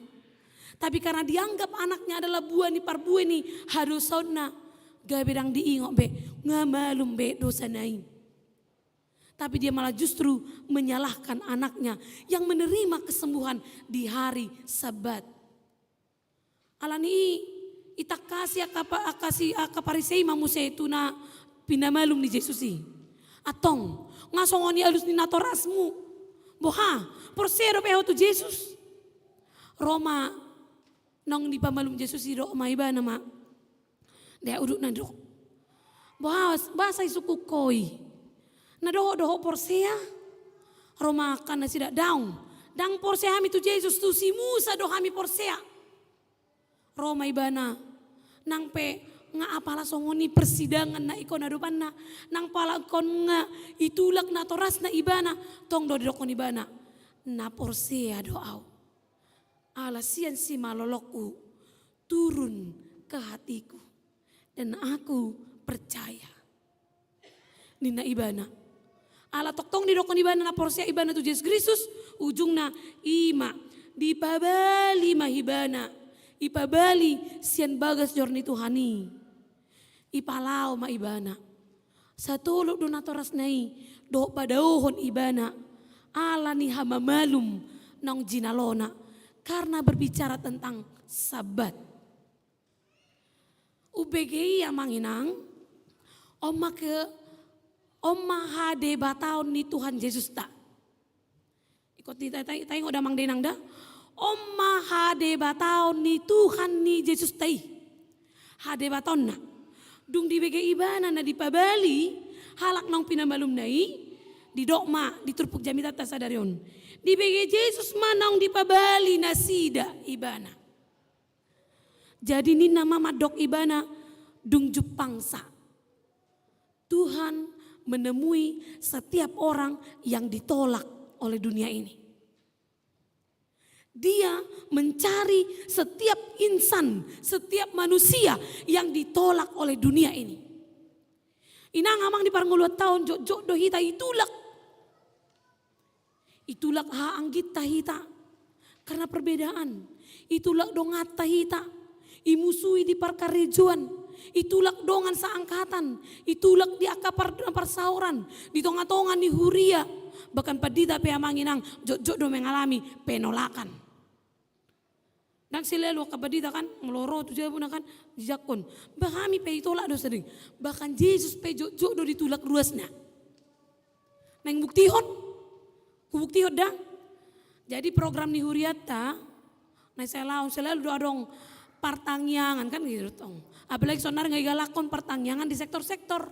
Tapi karena dianggap anaknya adalah buah ni parbue ni hadosaonna, gabe ndang diingot be, nga malum be dosana i. Tapi dia malah justru menyalahkan anaknya yang menerima kesembuhan di hari Sabbat. Alani i, ditangkasi angka pa-, angka si, angka Parise i ma muse tu na pinamalum ni Jesus i. Antong, nga songon i alus ni natorasmu? Boha, porsea dope ho tu Jesus? Ro ma naung dipamalum Jesus i, didok ma ibana ma. Dia udut na didok. Boha, boasa disungkun ho i? Na dohot do ho porsea? Ro ma angka nasida, daong. Ndang porsea hami tu Jesus, tu si Musa do hami porsea. Ro ma ibana. Nang pe nga apala songon i persidangan na ingkon adopanna. Nang pala ingkon nga ditulak natorasna ibana. Tong do didokkon ibana, na porsea do au. Ala sian simalolongku turun ke hatiku dan aku percaya, ninna ibana. Ala tongtong didokkon ibana na porsea ibana tu Jesus Kristus, ujungna i ma dipabali ma ibana, dipabali sian bagas joro ni Tuhan i. Dipalao ma ibana. Satolop do natorasna i dohot padaohon ibana ala ni hamamalum naung jinalona karena berbicara tentang Sabbat. Umbege i, amang inang, on ma ke, on ma hadebataon ni Tuhan Jesusta. I Kok ti-, ta-, ta-, taingot damang dainang da? On ma hadebataon ni Tuhan ni Jesusta i. Hadebataonna. Dung dibege ibana na dipabali halak naung pinamalumna i, didok ma di turpuk jamitanta sadari on. Dibege Jesus ma naung dipabali nasida ibana. Jadi ninna ma mandok ibana, dung jumpangsa. Tuhan menemui setiap orang yang ditolak oleh dunia ini. Dia mencari setiap insan, setiap manusia yang ditolak oleh dunia ini. Inang amang, di parngoluanta on jotjot do hita itulak. Itulak haha angginta hita karena perbedaan. Itulak donganta hita imusui di parkarejoan. Itulak dongan saangkatan. Itulak di angka par-, parsaoran, di tongatonga ni huria. Bahkan pandita pe amang inang jotjot do mengalami penolakan. Ndang selalu angka pandita kan, molo ro tu jabuna kan, dijangkon. Bah, hami pe itolak do sering. Bahkan Jesus pe jotjot do ditulak ruasna. Naeng buktihon, hubuktihon da. Jadi program ni hurianta, na selalu, selalu do adong partangiangan kan gitu tong. Apalagi sonari nga digalakhon partangiangan di sektor-sektor.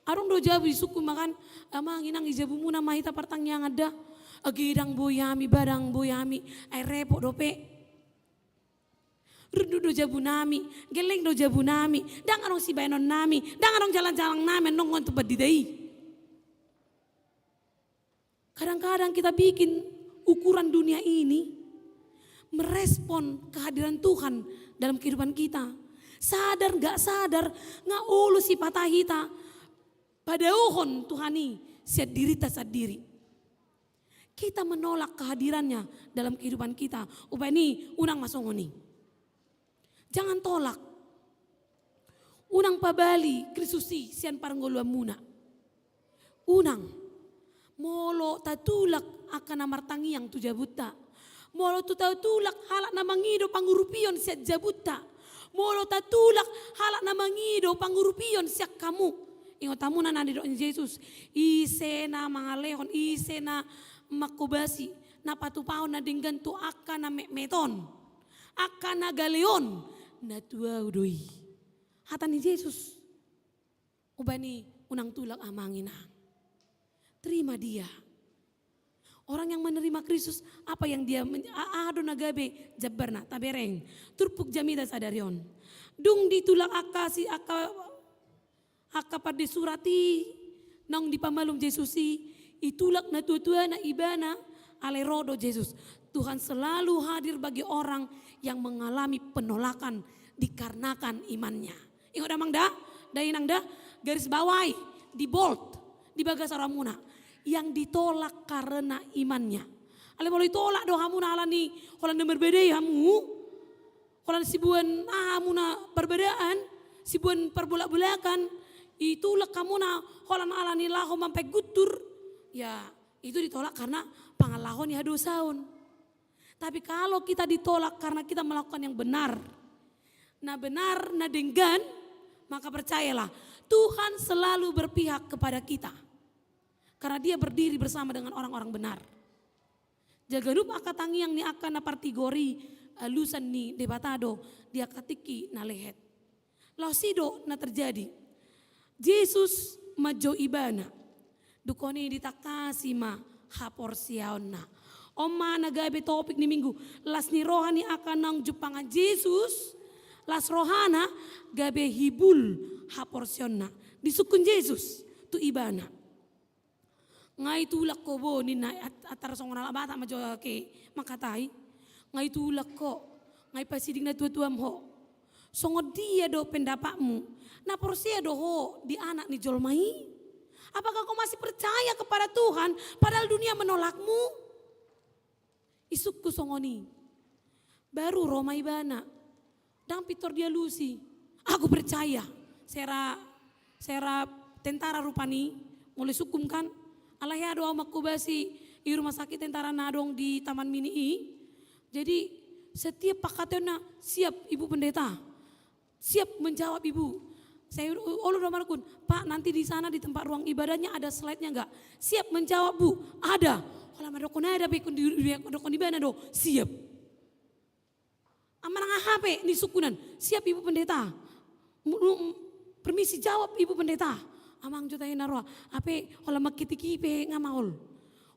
Adong do jabu disungkun ma kan, amang inang, di jabumuna ma hita partangiangan da. Age ndang boi hami, bah ndang boi hami, ai repot dope. Runduk do jabunami, gelleng do jabunami, ndang adong sibaenonnami, ndang adong jalang-jalangnami annon tu pandita i. Kadang-kadang kita bikin ukuran dunia ini merespon kehadiran Tuhan dalam kehidupan kita. Sadar nggak sadar, nga olo sipata hita padaohon Tuhan i sian dirita sandiri. Kita menolak kehadirannya dalam kehidupan kita. Umbahen i, unang ma songon i. Jangan tolak. Unang pabali Kristus i sian parngoluanmuna. Unang. Molo tatulak angka na martangiang tu jabunta, molo tu tatulak halak na mangido pangurupion sian jabunta, molo tatulak halak na mangido pangurupion sian hamu, ingot hamuna na nidok ni Jesus, ise na mangalehon, ise na mangkobasi, na patupahon na denggan tu angka na metmet on, angka na gale on, na tu ahu do i. Hata ni Jesus. Umbahen i, unang tulak amang inang. Terima dia. Orang yang menerima Kristus, apa yang dia men-, a-, aha do na gabe jambarna, tabereng. Turpuk jamita sadari on. Dung ditulak angka si, angka, angka pande surat i, naung dipamalum Jesus i, itulak natuatuana ibana, alai ro do Jesus. Tuhan selalu hadir bagi orang yang mengalami penolakan dikarenakan imannya. Ingot damang da, dainang da, garis bawahi, di bold, di bagasan rohamuna. Yang ditolak karena imannya. Alai molo itolak do hamuna ala ni holan na marbadai hamu, holan siboan aha hamuna parbadaan, siboan parbolakbolakan, itulak hamuna holan ala ni laho mambahen guntur, ya, itu ditolak karena pangalaho ni hadosaon. Tapi kalau kita ditolak karena kita melakukan yang benar, na benar, na denggan, maka percayalah, Tuhan selalu berpihak kepada kita. Karena Dia berdiri bersama dengan orang-orang benar. Jala ganup angka tangiang ni angka na partigor i, alusan ni Debata do di angka tingki na lehet. Laos i do na terjadi. Jesus manjou ibana. Dungkon i ditangkasi ma haporseaonna. On ma na gabe topik ni Minggu. Las ni roha ni angka naung jumpangan Jesus, las rohana gabe hibul haporseonna. Disungkun Jesus tu ibana. Nga itulak ho bo, ninna, at-, atar songon halak Batak ma jo ke mangkatai. Nga itulak ho, nga ipasiding natuatuam ho. Songon dia do pendapatmu? Na porsea do ho di Anak ni jolma i? Apakah kau masih percaya kepada Tuhan padahal dunia menolakmu? Isungkun songon i. Baru ro ma ibana. Ndang pintor dialusi. Aku percaya. Sera, sera tentara rupani. Molo isungkun kan. Alai hea do au mangkobasi i rumah sakit tentara na adong di Taman Mini i. Jadi setiap pangkataionna siap Ibu Pendeta. Siap menjawab Ibu. Saya ulu do markun, "Pak, nanti di sana di tempat ruang ibadahnya ada slide-nya nggak?" "Siap menjawab, Bu." "Ada." Holan ma dokkon, "Ada." Pe ingkon di, di, dokkon ibana do, "Siap." Amang aha pe ni sungkunan, "Siap, Ibu Pendeta." Mu-, mu-, "Permisi, jawab, Ibu Pendeta." Amang jo tahe na roa, "Ape holan mangkitik i pe nga maol?"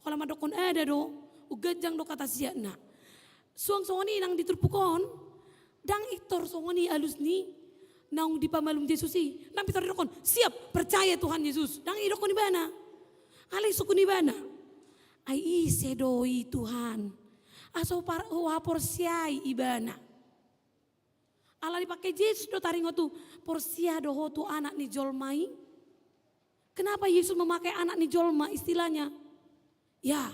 Holan ma dokkon, "Ada do." Umganjang do kata siapna. Suang songon i nang di turpuk on, ndang pintor songon i alus ni naung dipamalum Jesus i. Ndang pintor didokkon, "Siap, percaya Tuhan Yesus." Ndang i dokkon ibana. Alai sungkun ibana, "Ai ise do i Tuhan? Asa hupar-, huhaporseai ibana." Ala dipake Jesus do taringot tu, "Porsea do ho tu Anak ni jolma i?" Kenapa Yesus memakai anak ni jolma istilahnya? Ya,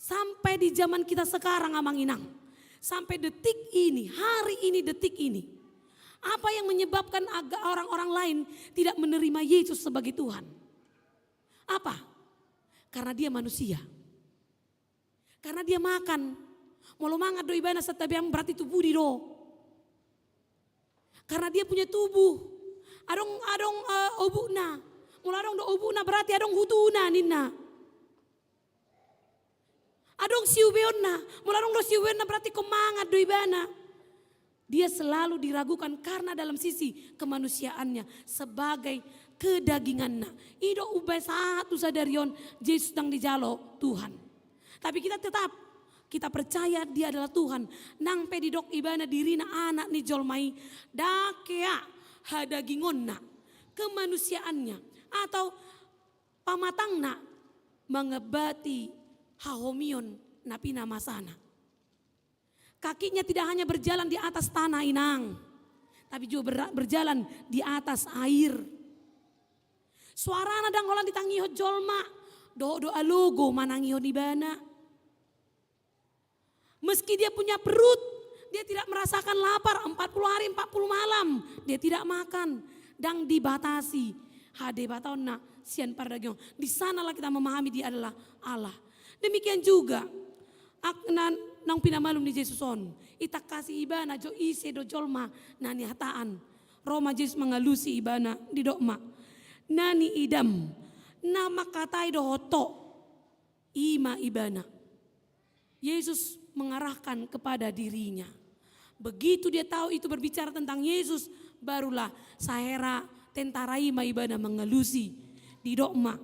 sampai di zaman kita sekarang, Amang Inang, sampai detik ini, hari ini, detik ini, apa yang menyebabkan aga-, orang-orang lain tidak menerima Yesus sebagai Tuhan? Apa? Karena dia manusia. Karena dia makan. Molo mangan do ibana santabi, berarti tu pudi do. Karena dia punya tubuh. Adong, adong, eh, obukna. Molo adong do obukna, berarti adong hutuna ninna. Adong siubeonna. Molo adong do siubeonna, berarti ingkon mangan do ibana. Dia selalu diragukan karena dalam sisi kemanusiaannya sebagai kedaginganna. I do umbahen sahat tu sadari on Jesus ndang dijalo Tuhan. Tapi kita tetap, kita percaya Dia adalah Tuhan. Nang pe didok ibana dirina anak ni jolma i, ndang hea hadagingonna, kemanusiaannya, atau pamatangna mangambati hahomion na pinamasana. Kakinya tidak hanya berjalan di atas tanah, Inang, tapi juga ber-, berjalan di atas air. Suarana ndang holan ditangihon jolma, dohot do alogo manangihon ibana. Meski dia punya perut, dia tidak merasakan lapar, empat puluh hari, empat puluh malam, dia tidak makan. Ndang dibatasi hadebataonna sian pardagingon. Di sanalah kita memahami Dia adalah Allah. Demikian juga, ak-, na-, naung pinamalum ni Jesus on, itangkasi ibana jo ise do jolma na nihataan. Ro ma Jesus mangalusi ibana, didok ma, "Na niidam, na mangkatai dohot ho, i ma ibana." Yesus mengarahkan kepada dirinya. Begitu dia tahu itu berbicara tentang Yesus, barulah sahera tentara i ma ibana mangalusi. Didok ma,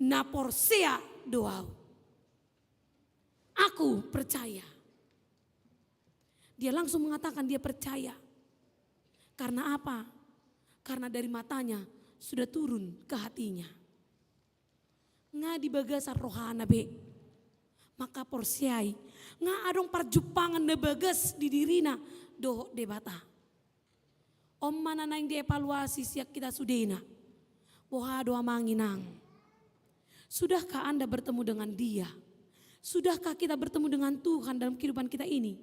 "Na porsea do ahu. Aku percaya." Dia langsung mengatakan dia percaya. Karena apa? Karena dari matanya sudah turun ke hatinya. Nga di bagasan rohana be mangkaporseai. Nga adong parjumpangan na bagas di dirina dohot Debata. On ma na naeng dievaluasi sian hita sudena. Boha do, Amang Inang? Sudahkah Anda bertemu dengan Dia? Sudahkah kita bertemu dengan Tuhan dalam kehidupan kita ini?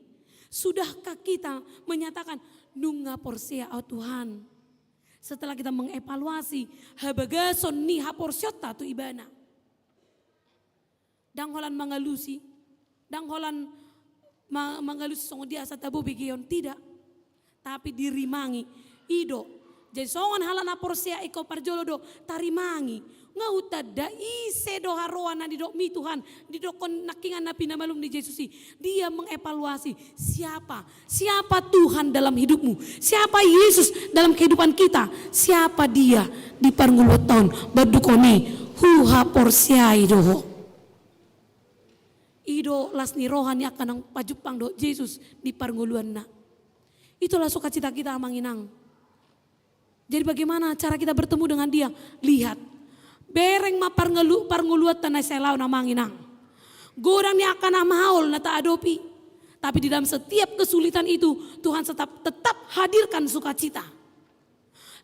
Sudahkah kita menyatakan, "Nunga porsea ahu, Tuhan"? Setelah kita mengevaluasi habagason ni haporseaonta tu Ibana. Ndang holan mangalusi, ndang holan ma-, mangalusi songon dia asa tabo begeon, tidak. Tapi dirimangi, i do. Jadi songon halak na porsea ingkon parjolo do tarimangi. Nga hutanda ise do haroa na nidokmi, Tuhan, didokkon nangkiningan na pinamalum ni Jesus i. Dia mengevaluasi siapa, siapa Tuhan dalam hidupmu, siapa Yesus dalam kehidupan kita, siapa Dia di parngoluanta on. Bandung on i, huhaporseai do ho. I do las ni roha ni angka naung pajumpang dohot Jesus di parngoluanna. Itulah sukacita kita, Amang Inang. Jadi bagaimana cara kita bertemu dengan Dia? Lihat. Bereng ma parngolu-, parngoluanta na sialaon, Amang Inang. Godang ni angka na maol na taadopi. Tapi di dalam setiap kesulitan itu, Tuhan tetap, tetap hadirkan sukacita.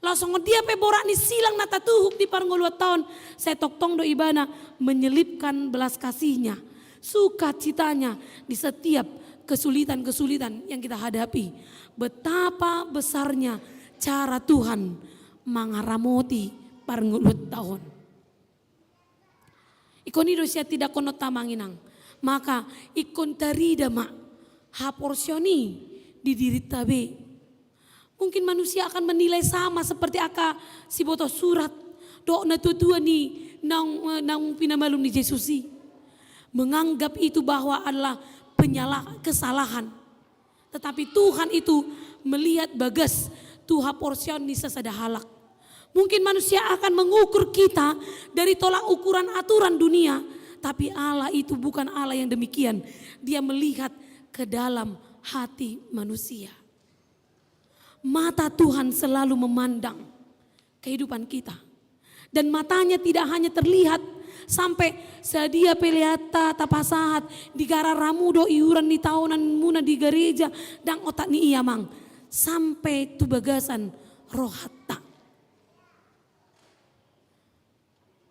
Laos songon dia pe borat ni silang na tatuhuk di parngoluanta on, sai tongtong do Ibana menyelipkan belas kasih-Nya, sukacita-Nya di setiap kesulitan-kesulitan yang kita hadapi. Betapa besarnya cara Tuhan mangaramoti parngoluanta on. Ingkon i do sian tindakonta, Amang Inang. Maka ingkon tarida ma haporseaon i di dirinta be. Mungkin manusia akan menilai sama seperti angka siboto surat dohot natua-tua ni naung, naung pinamalum ni Jesus i. Menganggap itu bahwa adalah penyala-, kesalahan. Tetapi Tuhan itu melihat bagas tu haporseaon ni sasada halak. Mungkin manusia akan mengukur kita dari tolak ukuran aturan dunia, tapi Allah itu bukan Allah yang demikian. Dia melihat ke dalam hati manusia. Mata Tuhan selalu memandang kehidupan kita. Dan matanya tidak hanya terlihat sampe sadia pe lehanta tapasahat di gara-gara muna dohot iuran ni taonanmuna di gareja, ndang otak ni i, amang, sampe tu bagasan rohanta.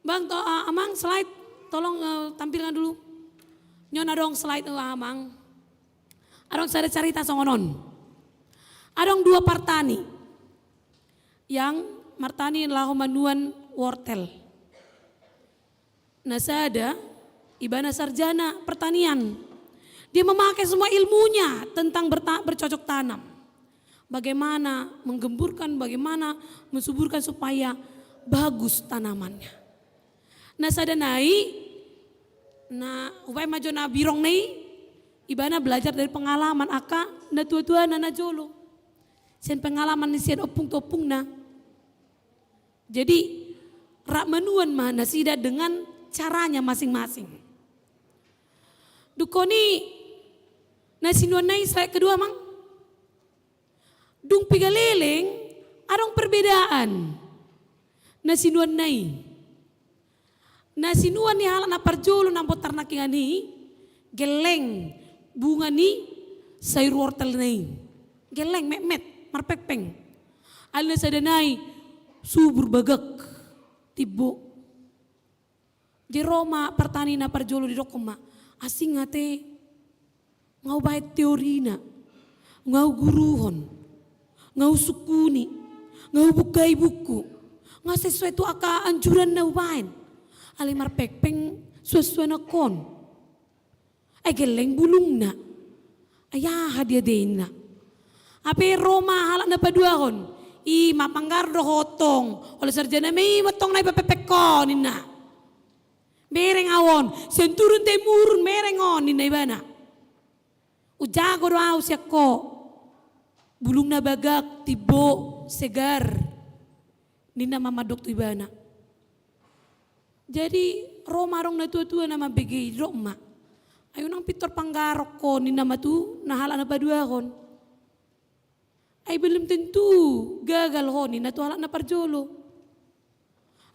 Bang, to-, ah, amang, slide, tolong, eh, tampilkan dulu. Nion adong slide, eh, amang. Adong sada carita songon on. Adong dua partani yang martani laho manuan wortel. Na sada, ibana sarjana pertanian. Dia memakai semua ilmunya tentang berta-, bercocok tanam. Bagaimana menggemburkan, bagaimana mensuburkan supaya bagus tanamannya. Na sada nai, na hubaen ma jo na birong nai, ibana belajar dari pengalaman angka natua-tuana na jolo. Sian pengalaman ni sian ompung tu ompungna. Jadi, rap manuan ma nasida dengan caranya masing-masing. Dungkon i, na sinuan nai, slide kedua, amang. Dung piga leleng, adong perbedaan na sinuan nai. Na sinuan ni halak na parjolo na mamboan ternakna i, gelleng bunga ni sayur wortelna i. Gelleng, metmet, marpengpeng. Alai na sada nai, subur, bagak, timbo. Jadi ro ma partani na parjolo, didokkon ma, asing ate, nga hubaen teorina, nga huguruhon, nga husungkuni, nga hubungkai buku, nga sesuai tu angka anjuranna hubaen. Alai marpengpeng suansuananhon. Ai gelleng bulungna. Ai aha dia dengna? Hape ro ma halak na paduahon. I ma panggarar do ho tong. Olo sarjana ma i ma tong na ipapengpenghon, ninna. Bereng ahu on, sian turun temurun bereng on, ninna ibana. Hujago do ahu sian ho. Bulungna bagak, timbo, segar, ninna ma mandok tu ibana. Jadi ro ma adong natua-tua na mambege i, didok ma, ai unang pintor panggarar ho, ninna ma tu na halak na paduahon. Ai belum tentu gagal ho, ninna tu halak na parjolo.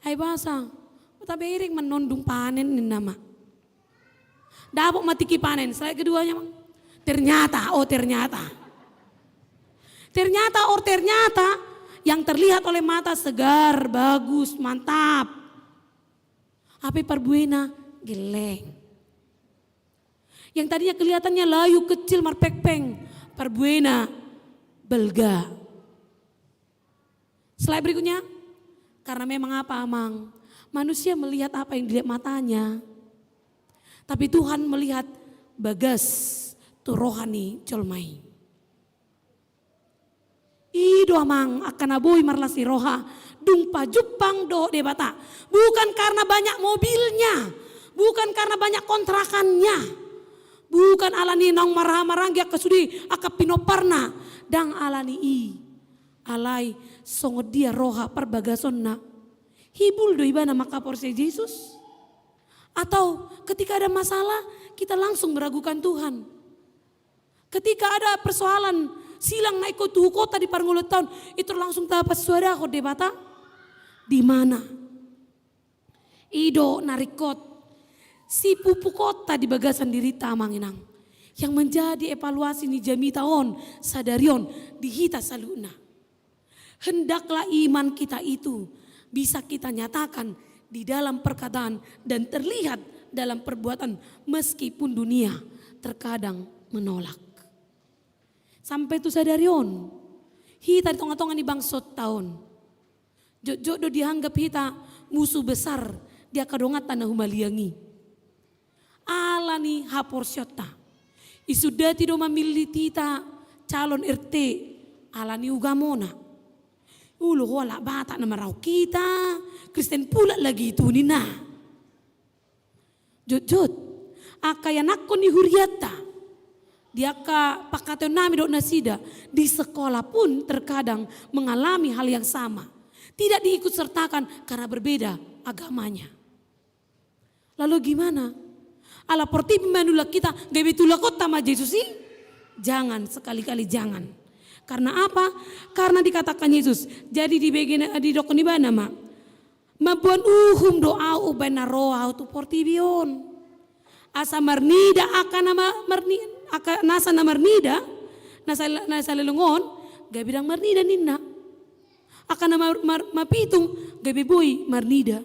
Ai boasa, tabereng ma annon dung panen, ninna ma. Dapot ma tingki panen, slide keduanya, amang. Ternyata, oh ternyata. Ternyata, oh ternyata, yang terlihat oleh mata segar, bagus, mantap. Hape parbuena gelleng. Yang tadinya kelihatannya layu, kecil, marpengpeng, parbuena balga. Slide berikutnya. Karena memang apa, amang? Manusia melihat apa yang dilihat matanya. Tapi Tuhan melihat bagas tu roha ni jolma i. I do, amang, angka na boi marlas ni roha dung pajumpang dohot Debata. Bukan karena banyak mobilnya, bukan karena banyak kontrakannya, bukan alani naung marhaha maranggi angka sude angka pinomparna, ndang alani i. Alai songon dia roha parbagasonna? Hibul do ibana mangkaporseai Jesus? Atau ketika ada masalah, kita langsung meragukan Tuhan? Ketika ada persoalan silang na ingkon tu hukota di parngoluanta on, itu langsung tapasuadahon Debata? Di mana? I do na ringkot sipupukonta di bagasan dirinta, amang inang, yang menjadi evaluasi ni jamita on sadari on di hita saluhutna. Hendaklah iman kita itu bisa kita nyatakan di dalam perkataan dan terlihat dalam perbuatan, meskipun dunia terkadang menolak. Sampe tu sadari on, hita di tonga-tonga ni bangsonta on, jotjot do dianggap hita musuh besar di angka donganta na humaliang i. Alani haporseaonta, i sundati do mamillit hita calon R T Ala ni ugamona. Olo ho halak Batak na marahon hita, Kristen pula lagi tu ninna. Jotjot. Angka ianakhon ni hurianta, di angka pangkataionnami dohot nasida, di sekolah pun terkadang mengalami hal yang sama. Tidak diikutsertakan karena berbeda agamanya. Lalu gimana? Ala portibi manulak hita, gabe tulakkonta ma Jesus i? Jangan, sekali-kali jangan. Karena apa? Karena dikatakan Yesus. Jadi dibege, didokkon ibana ma, mamboan uhum do ahu umbahen na ro ahu tu portibi on. Asa marnida angka na ma-, marni-, angka nasa na marnida, nasa, nasa leleng on, gabe ndang marnida ninna. Angka na mar-, mar-, mapitung, gabe boi marnida.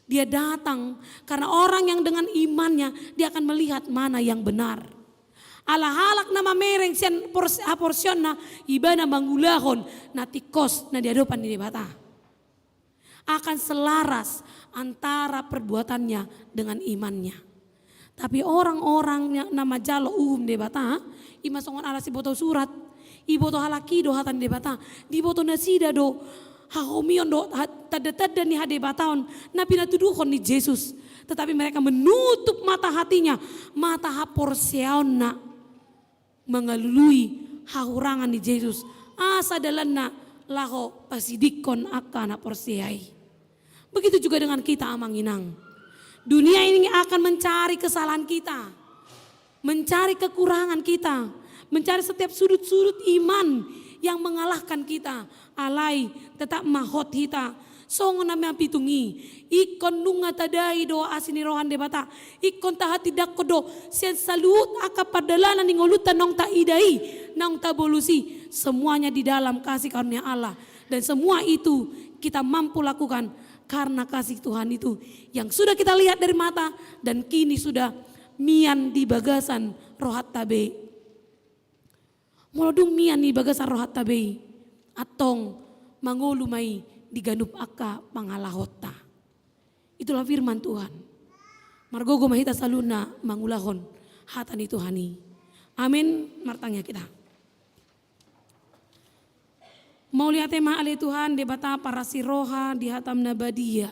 Dia datang karena orang yang dengan imannya, dia akan melihat mana yang benar. Ala halak na mamereng sian pors-, haporseaonna, ibana mangulahon na tingkos na di adopan ni Debata. Akan selaras antara perbuatannya dengan imannya. Tapi orang-orang na, na manjalo uhum Debata, i ma songon ala siboto surat, iboto halak i do hata ni Debata, diboto nasida do hahomion do ha-, tanda-tanda ni hadebataon na pinatuduhon ni Jesus. Tetapi mereka menutup mata hatinya, mata haporseaonna, mangalului hahurangan ni Jesus, asa dalanna laho pasidikkon angka na porsea i. Begitu juga dengan kita, amang inang. Dunia ini akan mencari kesalahan kita, mencari kekurangan kita, mencari setiap sudut-sudut iman yang mengalahkan kita. Alai tetap ma hot hita. Songon na mapitung i, ingkon nunga tadai do asi ni roha ni Debata. Ingkon tahatindangkon do sian saluhut angka pardalanan ni ngolunta naung taida i, naung tabolus i. Semuanya di dalam kasih karunia Allah. Dan semua itu kita mampu lakukan karena kasih Tuhan itu yang sudah kita lihat dari mata dan kini sudah mian di bagasan rohanta be. Molo dung mian di bagasan rohanta be i, antong mangolu ma i di ganup angka pangalahonta. Itulah firman Tuhan. Margogo ma hita saluhutna mangulahon hata ni Tuhan i. Amin. Martangiang hita. Mauliate ma ale Tuhan, Debata parasi roha di hatam na badia.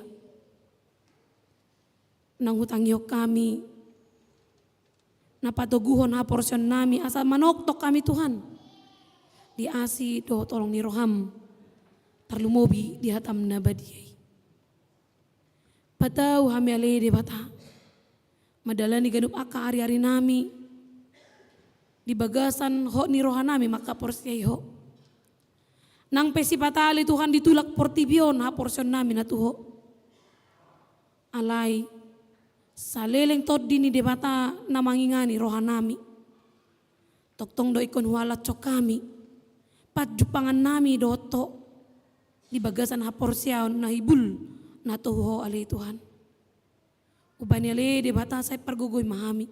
Naung hutangihon hami, na patoguhon haporseaonnami asa manoktok hami Tuhan di asi dohot holong ni roham, tarlumobi di hatam na badia i. Patau hami ale Debata, mandalani ganup angka ari-arinami di bagasan hot ni rohanami mangkaporseai ho. Nang pe sipata ale Tuhan ditulak portibi on haporseaonnami na tu ho. Alai saleleng tondi ni Debata na mangingani rohanami. Tongtong do ingkon huhalashon hami panjumpangannami dohot ho di bagasan haporseaon na hibul na tu ho ale Tuhan. Umbahen i ale Debata sai pargogoi ma hami.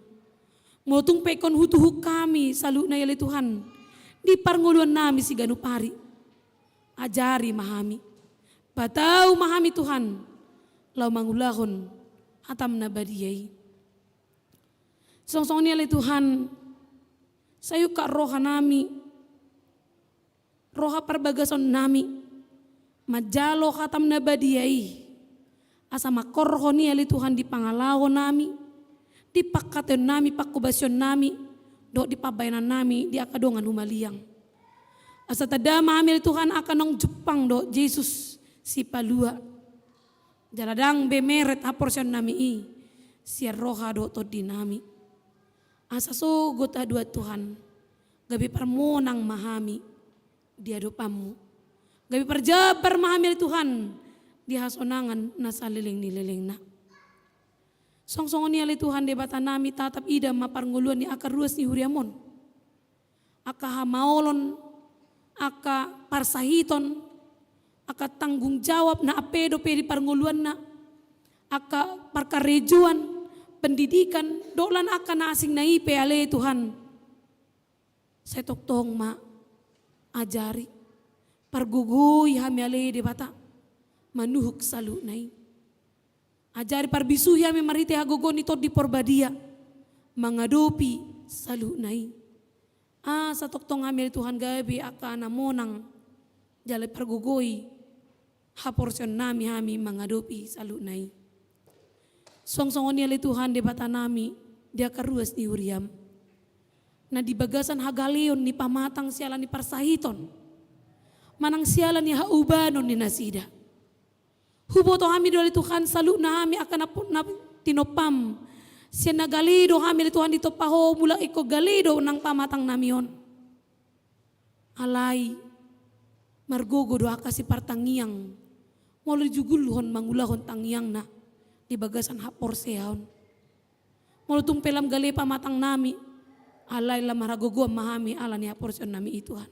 Molo tung pe ingkon hutuhuk hami saluhutna i ale Tuhan di parngoluannami siganup ari. Ajari ma hami. Patau ma hami Tuhan laho mangulahon hatam na badia i. Songon i ale Tuhan, sai ungkap rohanami, roha parbagasonnami manjalo hatam na badia i. Asa mangkorhon i ale Tuhan di pangalahonami, di pangkataionnami, pangkobasionnami, dohot di pambahenannami di angka dongan humaliang. Asa tanda ma hami ale Tuhan angka naung jumpang dohot Jesus Sipalua. Jala ndang be meret haporseaonnami i sian roha dohot tondinami. Asa sogot haduan Tuhan, gabe parmonang ma hami di adopanmu. Gabe parjambar ma hami ale Tuhan di hasonangan na saleleng ni lelengna. Songon i ale Tuhan Debatanami, tatap ida ma parngoluan ni angka ruas ni huriam on. Angka hamaolon, angka parsahiton, angka tanggung jawab na ampe dope di parngoluanna, angka parkarejoan, pendidikan, dohot lan angka na asing na i pe ale Tuhan. Sai tongtong ma ajari, pargogoi hami ale Debata, manuhuk saluhutna i. Ajari parbisuhi hami marhite hagogoon ni Tondi Porbadia, mangadopi saluhutna i. Asa tongtong hami ale Tuhan gabe angka na monang jala pargogoi haporseaonnami hami mangadopi saluhutna i. Suang songon i ale Tuhan Debatanami, di angka ruas ni huriam na di bagasan hagaleon ni pamatang siala ni parsahiton manang siala ni haubanon ni nasida. Huboto hami do ale Tuhan saluhutna hami angka na, na tinompam. Sian na gale do hami ale Tuhan ditompa Ho, mulak ingkon gale do nang pamatangnami on. Alai margogo do angka sipartangiang molo dijugulhon mangulahon tangiangna di bagasan haporseaon. Molo tung pe lam gale pamatangnami, alai lam marhagogoon ma hami ala ni haporseaonnami i Tuhan.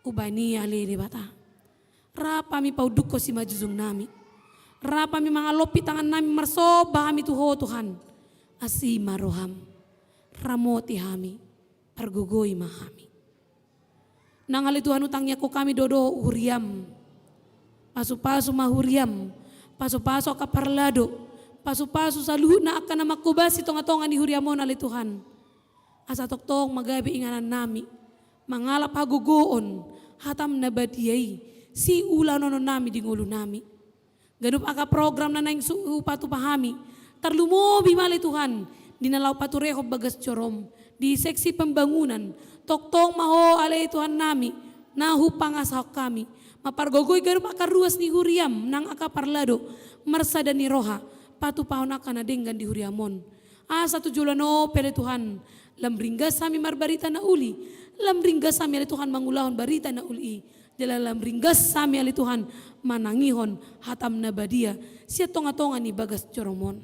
Umbahen i ale Debata, rap hami paundukhon simanjujungnami. Rap hami mangalompi tangannami, marsomba hami tu Ho Tuhan. Asi ma roham, ramoti hami, pargogoi ma hami. Nang ale Tuhan hutangiangkon hami do dohot huriam. Pasupasu ma huriam, pasupasu angka parlado, pasupasu saluhutna angka na manghobasi tongatonga ni huriam on ale Tuhan. Asa tongtong ma gabe inganannami mangalap hagogoon hatam na badia i siulahononnami di ngolunami. Ganup angka program na naeng su-, hupatupa hami, tarlumobi ma ale Tuhan di na laho paturehon bagas jorom, di seksi pembangunan, tongtong ma Ho ale Tuhannami na hupangasahon hami, mampargogoi ganup angka ruas ni huriam nang angka parlado, marsada ni roha patupahon angka na denggan di huriam on. Asa tu joloan on pe ale Tuhan, lam ringgas hami marbarita na uli, lam ringgas hami ale Tuhan mangulahon barita na uli i, jala lam ringgas hami ale Tuhan manangihon hatam na badia sian tongatonga ni bagas jorom on.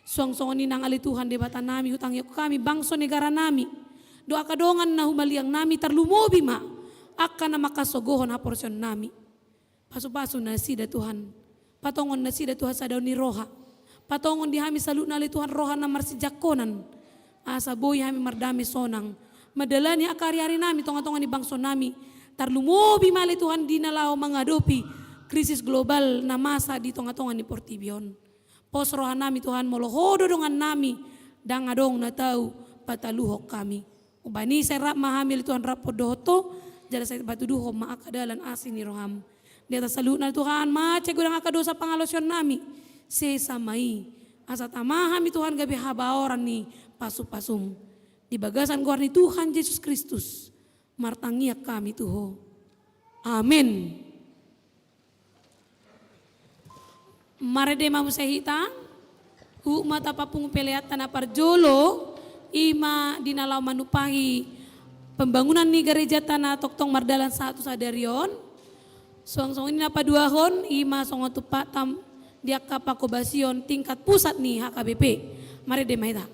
Suang songon i nang ale Tuhan Debatanami, hutangiangkon hami bangso negaranami dohot angka dongan na humaliangnami, tarlumobi ma angka na mangkasogohon haporseaonnami. Pasupasu nasida Tuhan. Patongon nasida Tuhan sadaon ni roha. Patongon di hami saluhutna ale Tuhan roha na marsijangkonan, asa boi hami mardame sonang mandalani angka ariarinami tongatonga ni bangsonami. Tarlumobi ma ale Tuhan di na laho mangadopi krisis global na masa di tongatonga ni portibi on. Pos rohanami Tuhan, molo Ho do dongannami, ndang adong na tau pataluhon hami. Umbahen i sai rap ma hami ale Tuhan rap dohot Ho, jala sai patuduhon ma angka dalan asi ni roham. Di atas saluhutna Tuhan, mansai godang angka dosa pangalaosionnami, sesa ma i. Asa tama hami Tuhan gabe habaoran ni pasupasum. Di bagasan goar ni Tuhan Jesus Kristus martangiang hami tu Ho. Amen. Marende ma muse hita. Huhut ma tapapungu peleanta na parjolo, i ma di na laho manumpahi pembangunan ni garejanta na tongtong mardalan sahat tu sadari on. Suang songon i na paduahon, i ma songon tumpakta di angka panghobasion tingkat pusat ni H K B P. Marende ma hita.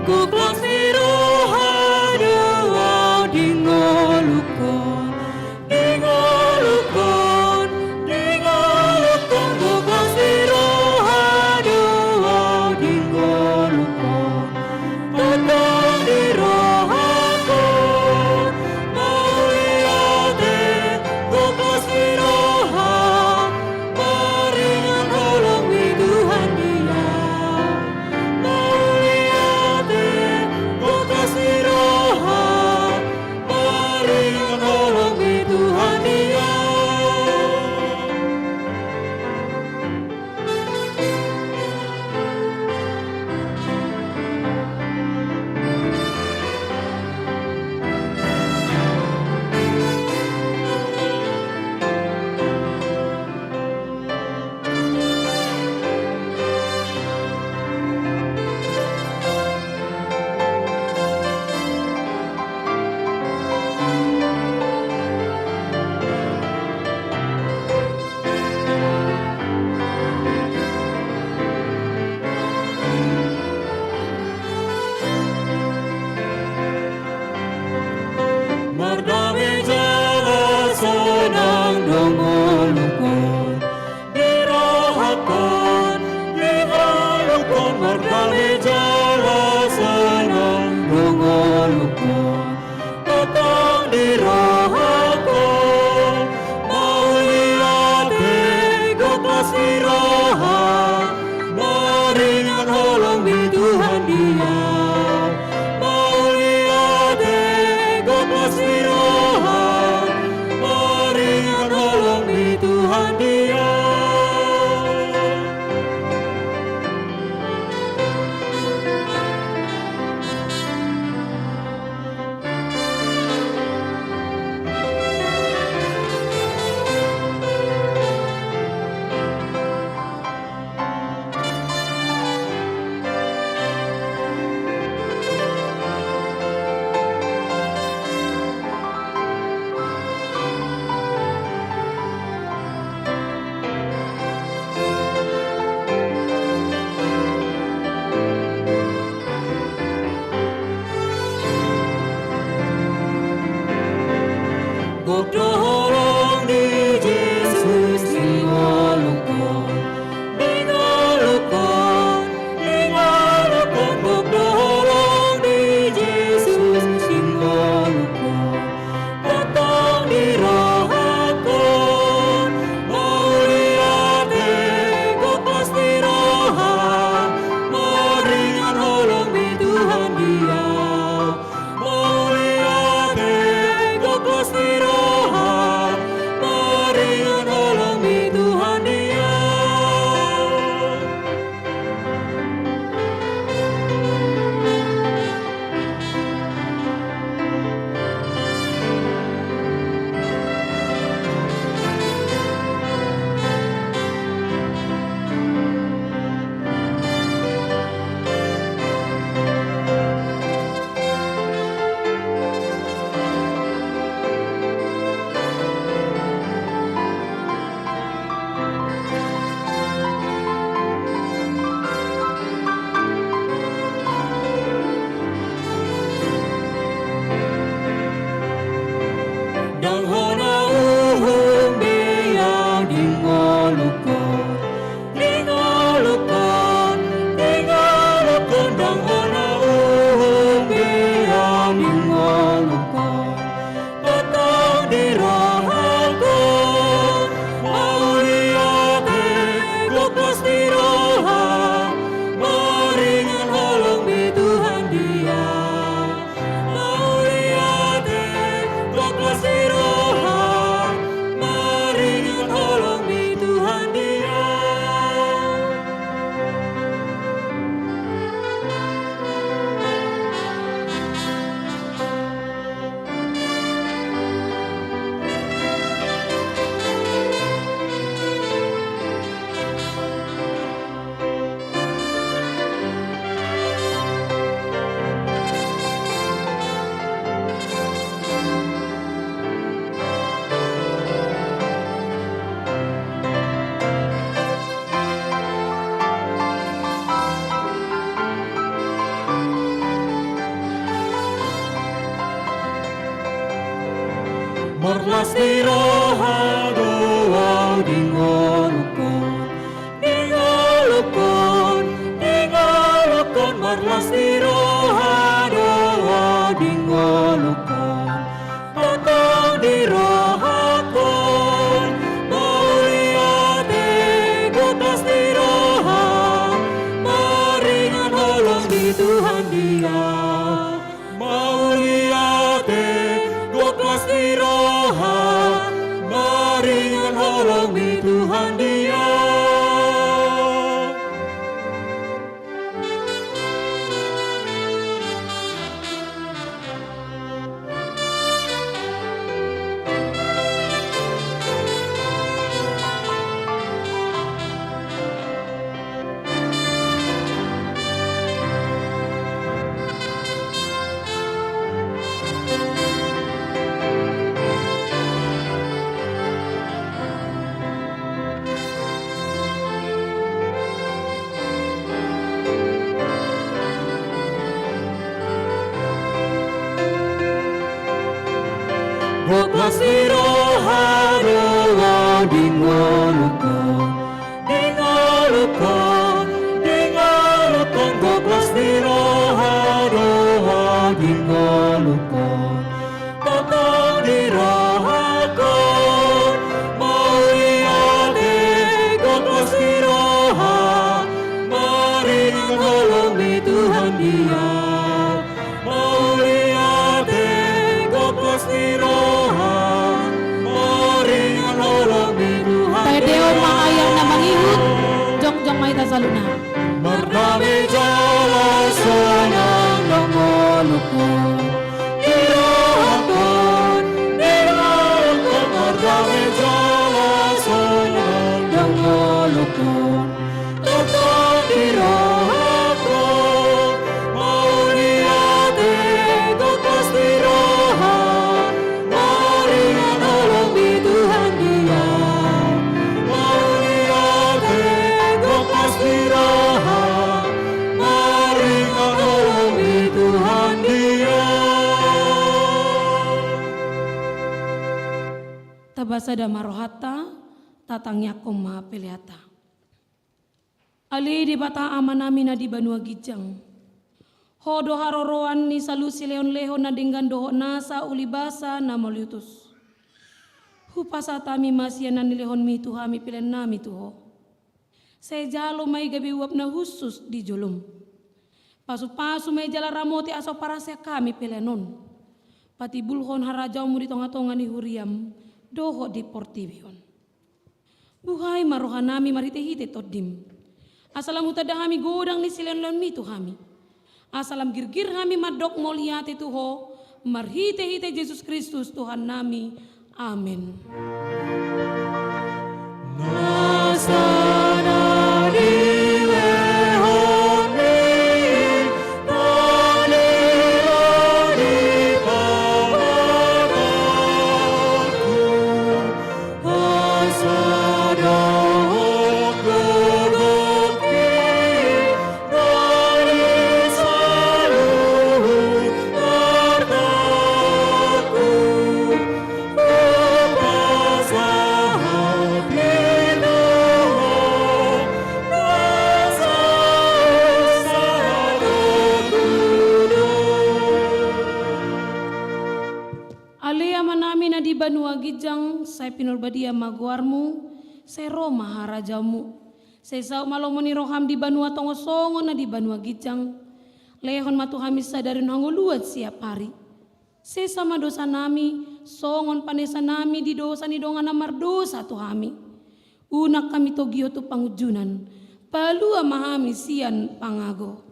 Gok las ni roha do ahu di ngolungkon, di ngolungkon, di ngolungkon. Gok las ni roha do ahu di ngolungkon, tongtong di rohakon. Gok do holong ni Jesus di ngolungkon, di ngolungkon, di ngolungkon, gok do holong ni Jesus di ngolungkon. Tongtong di rohangkon, mauliate, gok las ni roha, maringan holong ni Tuhan di ahu. Mauliate, gok las ni roha, maringan holong ni Tuhan di ahu. Ndang hona uhum be ahu di ngolungkon, di ngolungkon, di ngolungkon, ndang hona uhum be ahu di ngolungkon. Tongtong di rohangkon, mauliate, gok las ni roha, maringan holong ni Tuhan di ahu. Mauliate, gok las ni roha, maringan holong ni Tuhan di ahu. Marlas ni roha do ahu di ngolungkon, di ngolungkon, di ngolungkon, marlas ni roha do ahu di ngolungkon. Tongtong di rohangkon, mauliate, gok las ni roha, maringan holong ni Tuhan di ahu. Mauliate, gok las ni roha, maringan holong ni Tuhan di ahu. Gok las ni roha do ahu di ngolungkon, di ngolungkon, di ngolungkon, gok las ni roha do ahu di ngolungkon. Tongtong di rohangkon, mauliate, gok las ni roha, maringan holong ni Tuhan di ahu. Mauliate, gok las ni roha, maringan holong ni Tuhan di ahu. Taendehon ma ayat na mangihut, jongjong ma hita saluhutna. Marnami jala sonang do ngolungkon, Tapasada ma rohanta, tatangiangkon ma peleanta. Ale Debata Amanami na di banua ginjang, Ho do haroroan ni saluhut silehonlehon na denggan dohot nasa ulibasa na mauliutus. Hupasahat hami ma sian na nilehonMi tu hami peleannami tu Ho. Sai jalo ma i gabe uap na hushus di joloM. Pasupasu ma i jala ramoti asa huparhaseang hami pelean on. Patimbulhon harajaonMu di tongatonga ni huriaM dohot di portibi on. Buhai ma rohanami marhitehite TondiM, asa lam hutanda hami godang ni silehonlehonMi tu hami, asa lam girgir hami mandok mauliate tu Ho, marhitehite Jesus Kristus Tuhannami. Amen. Ale Amanami na di banua ginjang, sai pinarbadia ma goarMu, sai ro ma harajaonMu. Sai saut ma lomo ni rohaM di banua tonga on songon na di banua ginjang. Lehon ma tu hami sadari on hangoluan siapari. Sesa ma dosanami, songon panesanami di dosa ni dongan na mardosa tu hami. Unang hami togihon tu pangunjunan, palua ma hami sian pangago.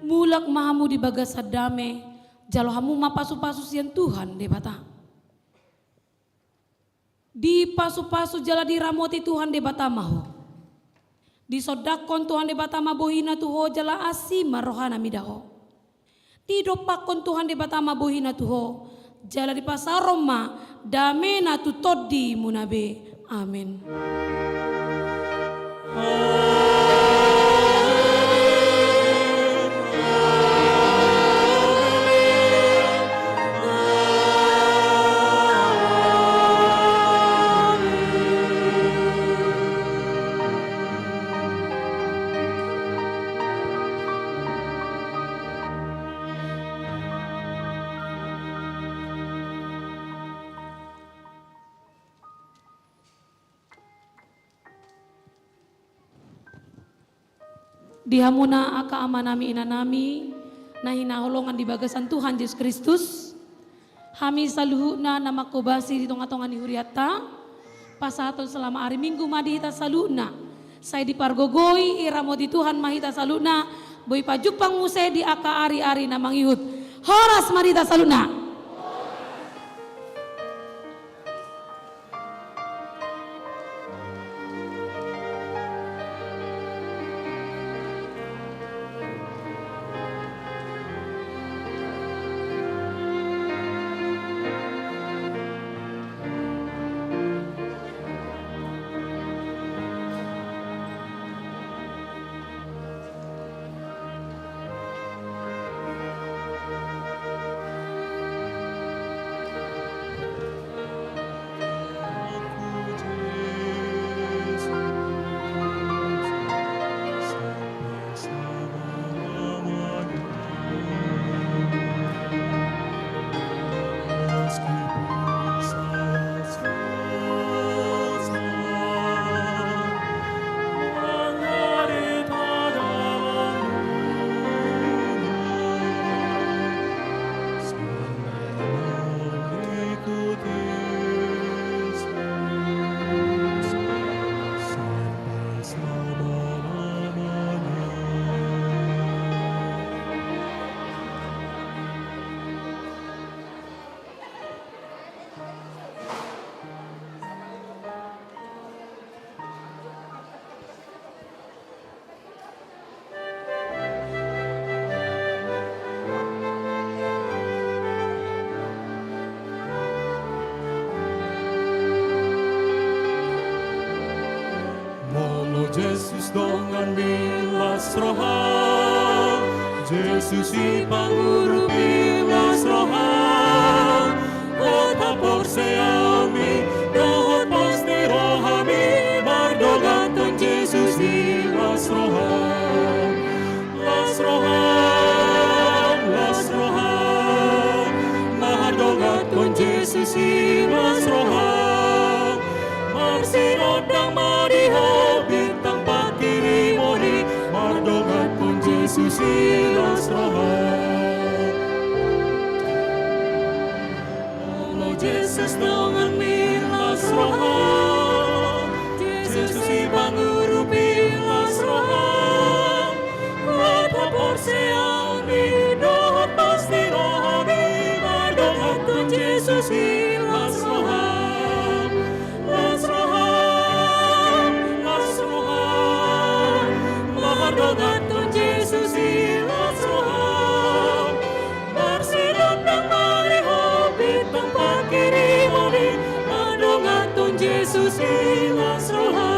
Mulak ma hamu di bagasan dame, jalo hamu ma pasupasu sian Tuhan Debata. Dipasupasu jala diramoti Tuhan Debata ma ho. Disondangkon Tuhan Debata ma bohiNa tu ho jala asi ma rohaNa mida ho. Didompakkon Tuhan Debata ma bohiNa tu ho, jala dipasaorhon ma dameNa tu tondimuna be. Amen. Di hamuna angka amanami inanami na hinaholongan di bagasan Tuhan Jesus Kristus, hami saluhutna na manghobasi di tongatonga ni hurianta, pasahathon selamat ari Minggu ma di hita saluhutna. Sai dipargogoi, diramoti Tuhan ma hita saluhutna, boi pajumpang muse di angka ariari na mangihut. Horas ma di hita saluhutna. Donganmi las roham, Jesus i pangurupi las roham. Hot haporseaonmi dohot pos ni rohami mardongan tu Jesus i las roham. Las roham, las roham, mardongan tu Jesus i las roham. Marsinondang ma di ho bintang pangkirimon i mardongan tu Jesus i las roham. Olo Jesus donganmi las roham, Jesus i pangurupi las roham. Hot haporseaonmi dohot pos ni rohami mardongan tu Jesus i las roham. Las roham, las roham, mardongan tu Jesus i las roham. Marsinondang ma di ho bintang pangkirimon i mardongan tu Jesus i las roham.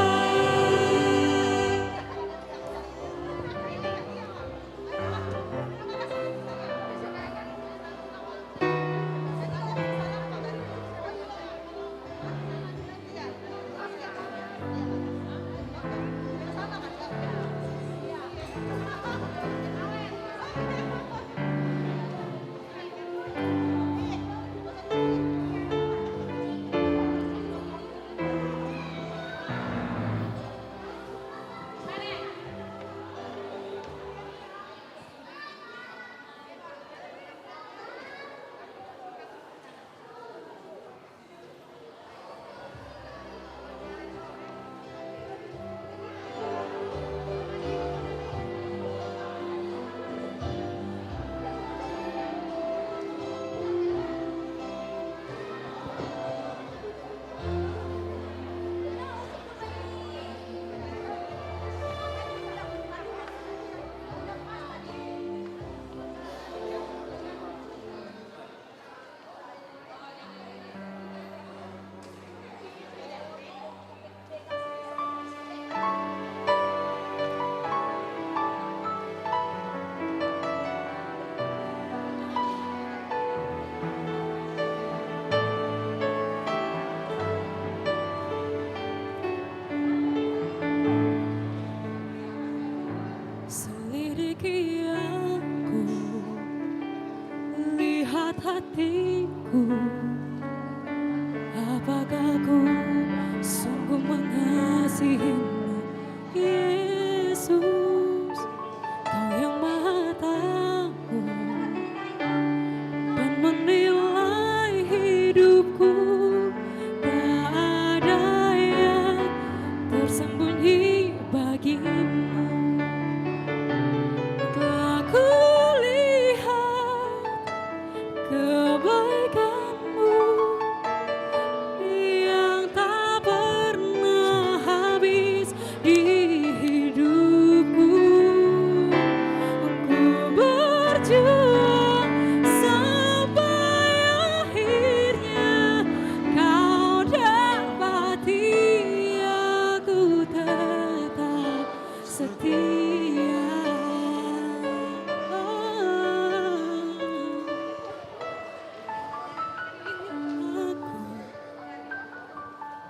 Selidiki aku, lihat hatiku, apakah ku sungguh mengasihimu, Yesus? Kau yang Maha Tahu dan menilai hidupku, tak ada yang tersembunyi bagimu. Telah kulihat kebaikanmu yang tak pernah habis di hidupku. Ku berjuang sampai akhirnya kau dapati aku tetap setia. Aku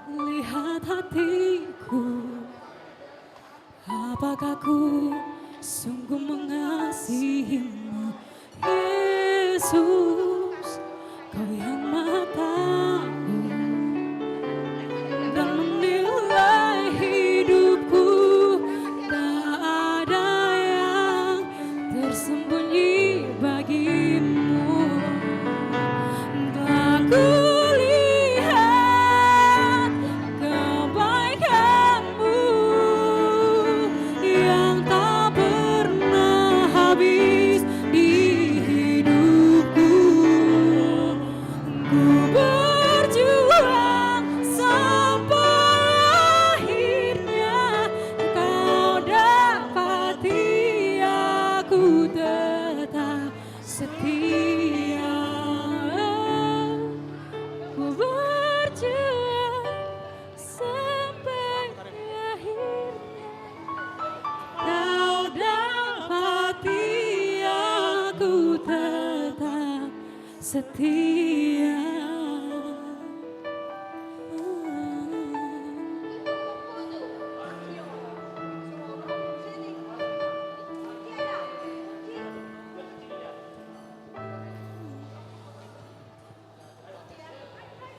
lihat hatiku, apakah ku sungguh mengasihimu, Yesus? Kau yang Maha Tahu dan menilai hidupku, tak ada yang tersembunyi bagimu. Telah kulihat kebaikanmu yang tak pernah habis di hidupku. setia.